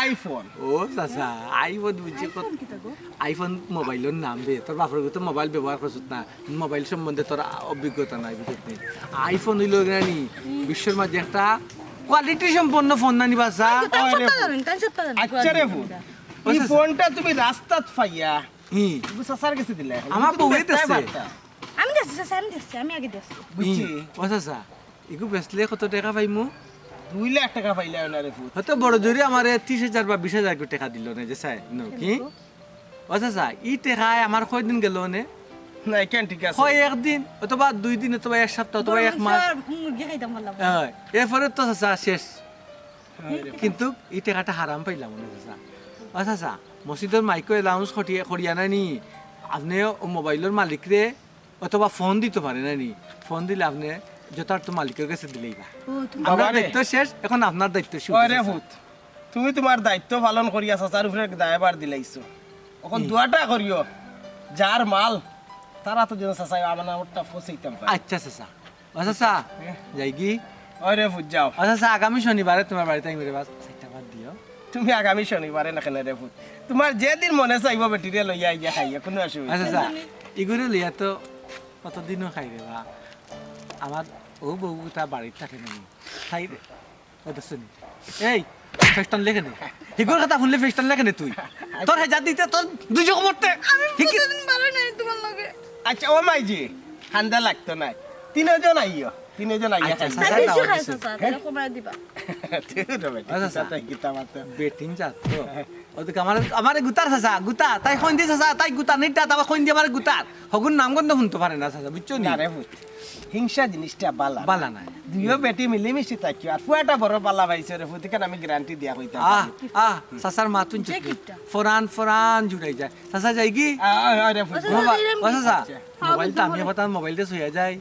iPhone। ও চাচা, iPhone বুঝছি কত? iPhone কিতা গো? iPhone মোবাইলর নাম বে, তোর বাপর তো মোবাইল ব্যবহার করছত না, মোবাইল সম্বন্ধে তোর অভিজ্ঞতা নাই, বুঝছত নি? iPhone অইলো নানি, বিশ্বর মাঝে একটা quality সম্পন্ন ফোন নানি বাসা। তাই সত্য জানেন, তাই সত্য জানেন। আচ্ছা রে ফুত, ও ই চাচা। ফোনটা তুমি রাস্তাত পাইয়া, হুম। ইগু চাচার গেছে দিলে। আমার তুমি বউয়ে বেচতায় দিছে। পারতা। আমি দেখছি, চাচা, আমি দেখছি, আমি আগে দেখছি। বুঝছি। হুম। ও চাচা, ইগু বেচলে কত টেকা পাইমু? দুই লাখ টেকা পাইলায় না রে পুত। হয়তো বড় জোরে আমারে ত্রিশ হাজার বা বিশ হাজার করি টেকা দিলো নে যে চাচা, নো কি? ও চাচা, ই টেকায় আমার কয়দিন গেলো নে? না, ইখান ঠিক আছে। হয় একদিন, অথবা দুই দিন, অথবা এক সপ্তাহ, অথবা এক মাস। মুরগি খাইতাম পারলাম না। হয়, এরপরে তো চাচা শেষ। হয় রে। কিন্তু ই টেকাটা হারাম পাইলাম নে চাচা। ও চাচা, মসজিদর মাইকো announce করিয়া, করিয়া নানি, আপনে ও মোবাইলর মালিকরে অথবা ফোন দিতো পারে নানি, ফোন দিলে আপনে যথার্থ মালিকর গেছে দিলাইবা। ও, তুমি আমরার দায়িত্ব শেষ, এখন আপনার দায়িত্ব শুরু, ওরে চাচা। পুত, তুমি তুমার দায়িত্ব পালন করিয়া চাচার উপরে দায়ভার দিলাইছো। এখন হুম। দোয়াটা করিও, যার মাল, তারা তো যেন চাচায় আমানতটা পৌঁছাইতাম পারে। আচ্ছা, চাচা। ও চাচা, হ্যাঁ। যাইগি? ওরে পুত, যাও। ও চাচা, আগামী শনিবারে তুমার বাড়িত আইমু রে বা, চাইরটা ভাত দিও। তুমি আগামী শনিবারে না কেনে রে পুত? তুমার যেদিন মনে চাইবো বেটিরে লইয়া আইয়া খাইও, কুনু অসুবিধা নাই। আচ্ছা, আচ্ছা, ইগুরে লইয়া তো কতদিনও খাই রে বা। আমার ও বউগুতা বাড়িত থাকে না নি। খাই রে। ও দেখছো নি? এই, ফেস্টান লেখে নে। হিগুর কথা হুনলে ফেস্টান লেখে নে তুই। তোর হেজাত দিতে তোর দুই চোখ মরতে। আমি হিকি- প্রতিদিন বারো নাই তুমার লগে। আচ্ছা, ও মাইজি, কান্দা লাগতো নায়। তিনজন আইও, তিনজন আইয়া আচ্ছা, খাইও। আচ্ছা, তাই বেশি আচ্ছা, খাইছো, আচ্ছা। স্যার, তাহলে কমায় দিবা। তুই তো বেটি, আচ্ছা, কিতা আচ্ছা। তাই কিতা মাতো। বেটিং জাত তো। ওদিকে আমার, আমারে গুতার চাচা, গুতা, তাই কইন দি চাচা, তাই গুতা নিটা, তারপর কইন দি আমারে গুতার। হগুর নাম গন্ধ হুনতো পারে না চাচা, বুঝছো নি? না রে পুত, হিংসা জিনিসটা বালা না। বালা নায়। দুইও বেটি মিলিমিশি থাকিও, আর ফুয়াটা বড় বালা পাইছো রে পুত, ইখান আমি গ্যারান্টি দিয়া কইতাম আহ, পারি। আহ, চাচার মাত হুনছো যে নি? কিটা? ফরান, ফরান জুড়াই যায়। চাচা যাইগি? আ, আ, আ, রে পুত। ও চাচা, বাবা, যাইরাম ও চাচা, আচ্ছা। মোবাইলটা আমি আপাতত মোবাইলটা থইয়া যাই।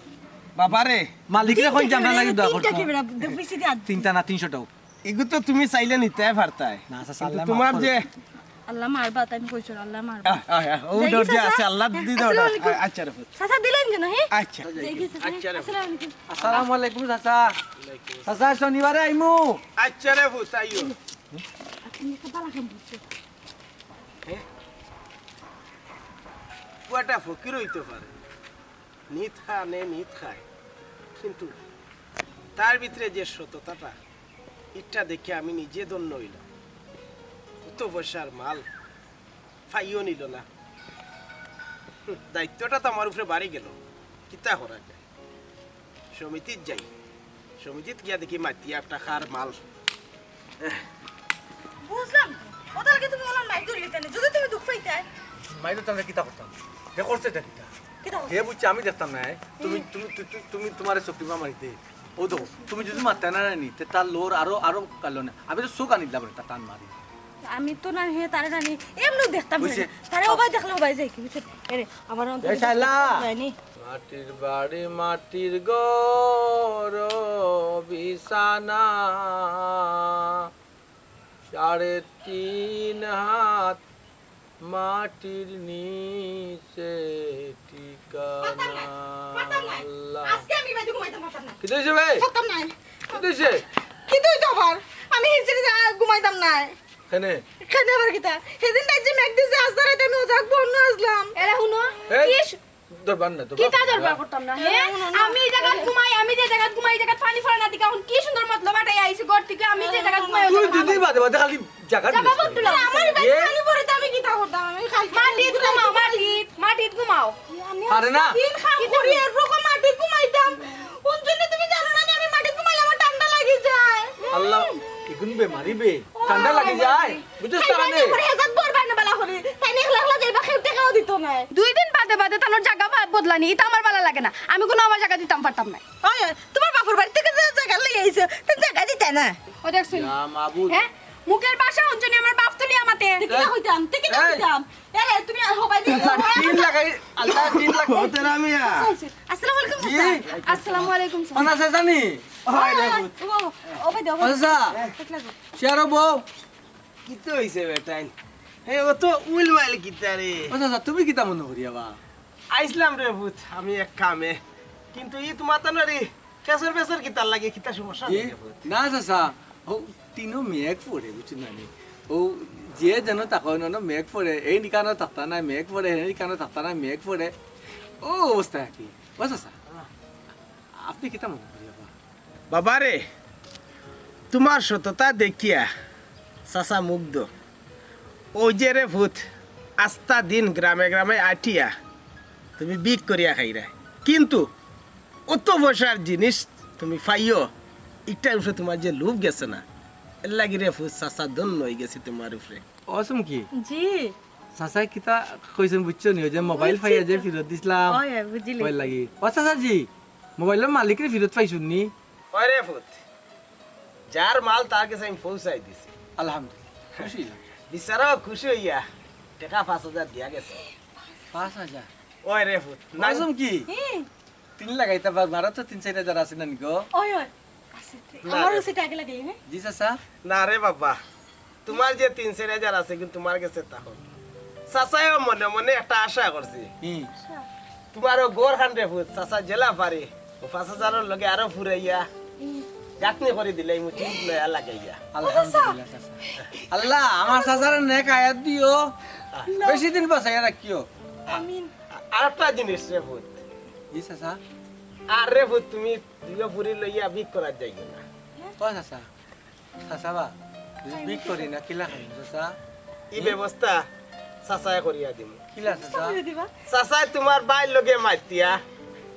বাবা রে। মালিকরে কইন যে আমরা লাগি দোয়া তিনটা করতো। ক্যামেরা, দে-, বেশি দে আর। তিনটা না, তিনশোটাও। ইগু তো তুমি চাইলে নিতে পারতায়। না, আচ্ছা, কিন্তু আল্লাহ তুমার মাফ যে করুক। আল্লাহ মারবা, তাই আমি কইছো, আল্লাহ মারবা। আহ, আহ, আহ, ও যাই কি ডর যে চাচা? আছে, আল্লাহ দি দাও না। আসসালামু আলাইকুম। আ-, আচ্ছা রে পুত। চাচা দিলেন কেনে, হে? আচ্ছা। যাই কি চাচা? আচ্ছা রে। আসসালামু আলাইকুম। আসসালামু আলাইকুম চাচা। চাচা, শনিবারে আইমু। আচ্ছা রে পুত, আইও। আপনি একটা বালা কাম করছেন। হে? পুয়াটা ফকির অইতো পারে। নিত খানে নিত খায়, কিন্তু তার ভিতরে যে সততাটা, ইটা দেখে আমি নিজে ধন্য অইলাম। অত পয়সার মাল পাইও নিল না। হুম, দায়িত্বটা তো আমার উপরে বাড়ি গেল, কিতা করা যায়? সমিতিত যাই, সমিতিত গিয়া দেখি মাতিয়া একটা কার মাল। বুঝলাম তো। ওটার কি তুমি ওনার মাইর ধরলে কেন? যদি তুমি দুঃখ পাইতায়। মাইর তো আমরা কিতা করতাম? হে করছে এটা কিতা? কিতা করছে? হে বুঝছে আমি দেখতাম না, এ? তুমি, হুম। তুমি, তু-, তু-, তুমি তোমার চোখ টিপা মারিতে। ও দেখো, তুমি যদি মারতে না নি, তে তার লোর আরো, আরো কালো না। আমি তো চোখ আনিলাম রে, তা টান মারি। আমি তো না হে তারে না নি, এমনি দেখতাম না। বুঝছে? তারে ও ভাই দেখলে ও ভাই যাই কি, বুঝছে? এরে, আমার অন্তরে এই শালা। যায়নি। মাটির বাড়ি, মাটির ঘর, বিছানা, সাড়ে তিন হাত মাটির নিচে ঠিকানা। পারতাম না, পারতাম না। আল্লাহ। আজকে আমি বাড়িতে ঘুমাইতাম পারতাম না। কিতা অইছে বে? পারতাম না। কিতা অইছে? কিতা অইতো আবার? আমি হিজড়ি যা ঘুমাইতাম না। কেনে? কেনে আবার কিতা? সেদিন রাইত যে মেঘ দিছে, আস্তা রাইত আমি অজাগ বন্ধ আসলাম। এরে হুনো, এই, কি স- দরবার না, দরবার কিতা না। দরবার করতাম না, হে? এরে হুনো না। আমি এই জাগাত ঘুমাই, আমি যে জাগাত ঘুমাই, এই জাগাত পানি পড়ে না, দিকে এখন কি সুন্দর মতলব আটাই আইছি ঘর থেকে, আমি যে জাগাত ঘুমাই, ওই তুই জাগাত দুই দিন বাদে বাদে খালি জাগার জাগা জিনিস বদলাও। খালি। আমার বাড়ি এ? খালি পড়ে তো আমি কিতা করতাম? আমি খালি মাটিত ঘুমাও, মাটিত, মাটিত ঘুমাও। আমি পারে না। দিন কাম করি, এরকম মাটিত ঘুমাইতাম। কোন জন্য তুমি জানো না, আমি মাটিত ঘুমাইলে আমার ঠান্ডা লাগি যায়। আল্লাহ, ইগুন বেমারি বে। ঠান্ডা লাগি যায়। বুঝছস তার মানে? তাই না, পরে হেজাত বর বাইনা বালা করি। তাই না, একলা একলা যাইবা, কেউ টেকাও দিত না। দুই দিন বাদে বাদে তানোর জাগা বা-, বদলানি, ইতা আমার বালা লাগে না। আমি কোনো আমার জাগা দিতাম পারতাম না। ওই, ওই, তোমার বাপর বাড়ি থেকে যে জাগা লই আইছো, তো জাগা দিতা না। ও দেখছো নি? ইয়া মাবুদ। হ্যাঁ? মুখের ভাষা হুনছো নি আমার বাপ তুলিয়া মাতে। দেখি না কইতাম, দেখি না এই। কইতাম। এরে, তুমি আর হবাই দিও না। টিন লাগাই, আল্লাহ, টিন লাগাই। ও তেরা মিয়া। আসসালামু আলাইকুম, জি। চাচা। আসসালামু আলাইকুম, চাচা। কোন আছে জানি? ওই রে। ও, ও, ও ভাই, দাও, ও চাচা। দেখলা গো। চেয়ারো বউ। কিতা অইছে বেটাইন? হে, ও তো উইল মাইল কিতা রে? ও চাচা, তুমি কিতা মনে করিয়া বা? আইছলাম রে পুত, আমি এক কামে। কিন্তু ই তোমার তো নারি, কেসর বেসর কিতার লাগে, কিতা সমস্যা ই? নেই রে পুত। না চাচা, ও তিনও মেঘ পড়ে, বুঝছো না নি? ও যে যেন তাকো নন মেঘ পড়ে, এই নিকানো থাকতা নাই মেঘ পড়ে, এই নিকানো থাকতা নাই মেঘ পড়ে। ও অবস্থা কি? ও চাচা, আপনি কিতা মনে করিয়া বা? বাবারে, তোমার সততা দেখিয়া চাচা মুগ্ধ। ওই যে রে পুত, আস্তা দিন গ্রামে গ্রামে আটিয়া তুমি বিক করিয়া খাইরায়, কিন্তু অত পয়সার জিনিস তুমি পাইও, ইটার উপরে তুমার যে লোভ গেছে না, এর লাগি রে ফুত, চাচা ধন্য অইগেছে তুমার উপরে। অসম কি? জি। চাচায় কিতা কইছইন বুঝছো নি? ওই যে মোবাইল পাইয়া যে ফিরত দিছলাম। অয়, অয়, বুঝিলি। ওই লাগি। ও চাচা জি, মোবাইলর মালিকরে ফিরত পাইছইন নি? অয় রে ফুত, যার মাল তার গেছে আমি পৌঁছাই দিছি। আলহামদুলিল্লাহ, খুশি অইলাম। বিচারক খুশি অইয়া টেকা পাঁচ হাজার দিয়া গেছে। পাঁচ হাজার? অয় রে ফুত, না অসম কি? তিন লাগাইতা পারবা, আরো তো তিন চাইর হাজার আছে না নি গো? অয়, অয়। আছে তো। না আমার রে। উচিত আগে লাগে, হ্যাঁ? জি চাচা। না রে বাবা, তুমার যে তিন চাইর হাজার আছে, কিন্তু তুমার গেছে তখন। চাচায়ও মনে মনে একটা আশা করছে, হুম। তুমার ও ঘর খান রে ফুত, চাচা যেলা পারে, ও পাঁচ হাজারর লগে আরো ফুরাইয়া গাঁথনি করি দিলে, এই মুঠি নয়া লাগাইয়া। আলহামদুলিল্লাহ চাচা। আল্লাহ, আমার চাচার নেক হায়াত দিও, বেশি দিন বাঁচাইয়া রাখিও। আমিন। আর একটা জিনিস রে ফুত, জি চাচা। আর রে ফুত, তুমি দুইও ফুরি লইয়া ভিক করার যাইও না। ও চাচা, চাচা বা, যদি ভিক করি না, কিলা খাইম চাচা? এই ব্যবস্থা চাচায় করিয়া দিমু। কিলা চাচা? করে দিবা। চাচায় তুমার ভাইর লগে মাতিয়া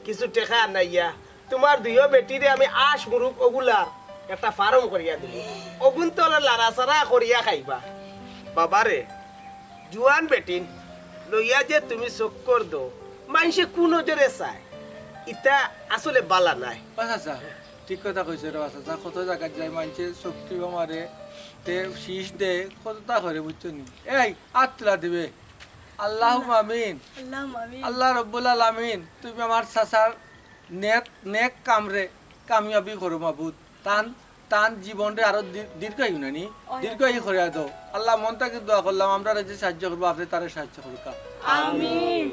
কিছু টেকা আনাইয়া তুমার দুইও বেটিরে আমি আঁশ মুরগ অগুলার একটা ফার্ম করিয়া দিমু। অগুন তো লাড়াচাড়া করিয়া খাইবা। বাবারে, জুয়ান বেটিন লইয়া যে তুমি চক্কর দেও, মাইনষে কুন নজরে চায়, ইতা আসলে বালা নায়। ও চাচা, ঠিক কথা কইছো রে চাচা। কত জাগাত যাই মাইনষে চোখ টিপা মারে, তে শীষ দে, কততা করে বুঝছো নি? এই, আত তুলা দিবে। আল্লাহুম্মা আমিন। আল্লাহ আমিন। আল্লাহ রব্বুল আলামিন, তুমি আমার চাচার নেক, নেক কামরে কামিয়াবি করো মাবুদ। তান, তান জীবনরে আরো দীর-, দীর্ঘায়ু নানি, দীর্ঘায়ু করিয়া দেও। আল্লাহ, মন থাকি দোয়া করলাম, আমরারে যে সাহায্য করবো, আপনে তারে সাহায্য করুক্কা। আমিন।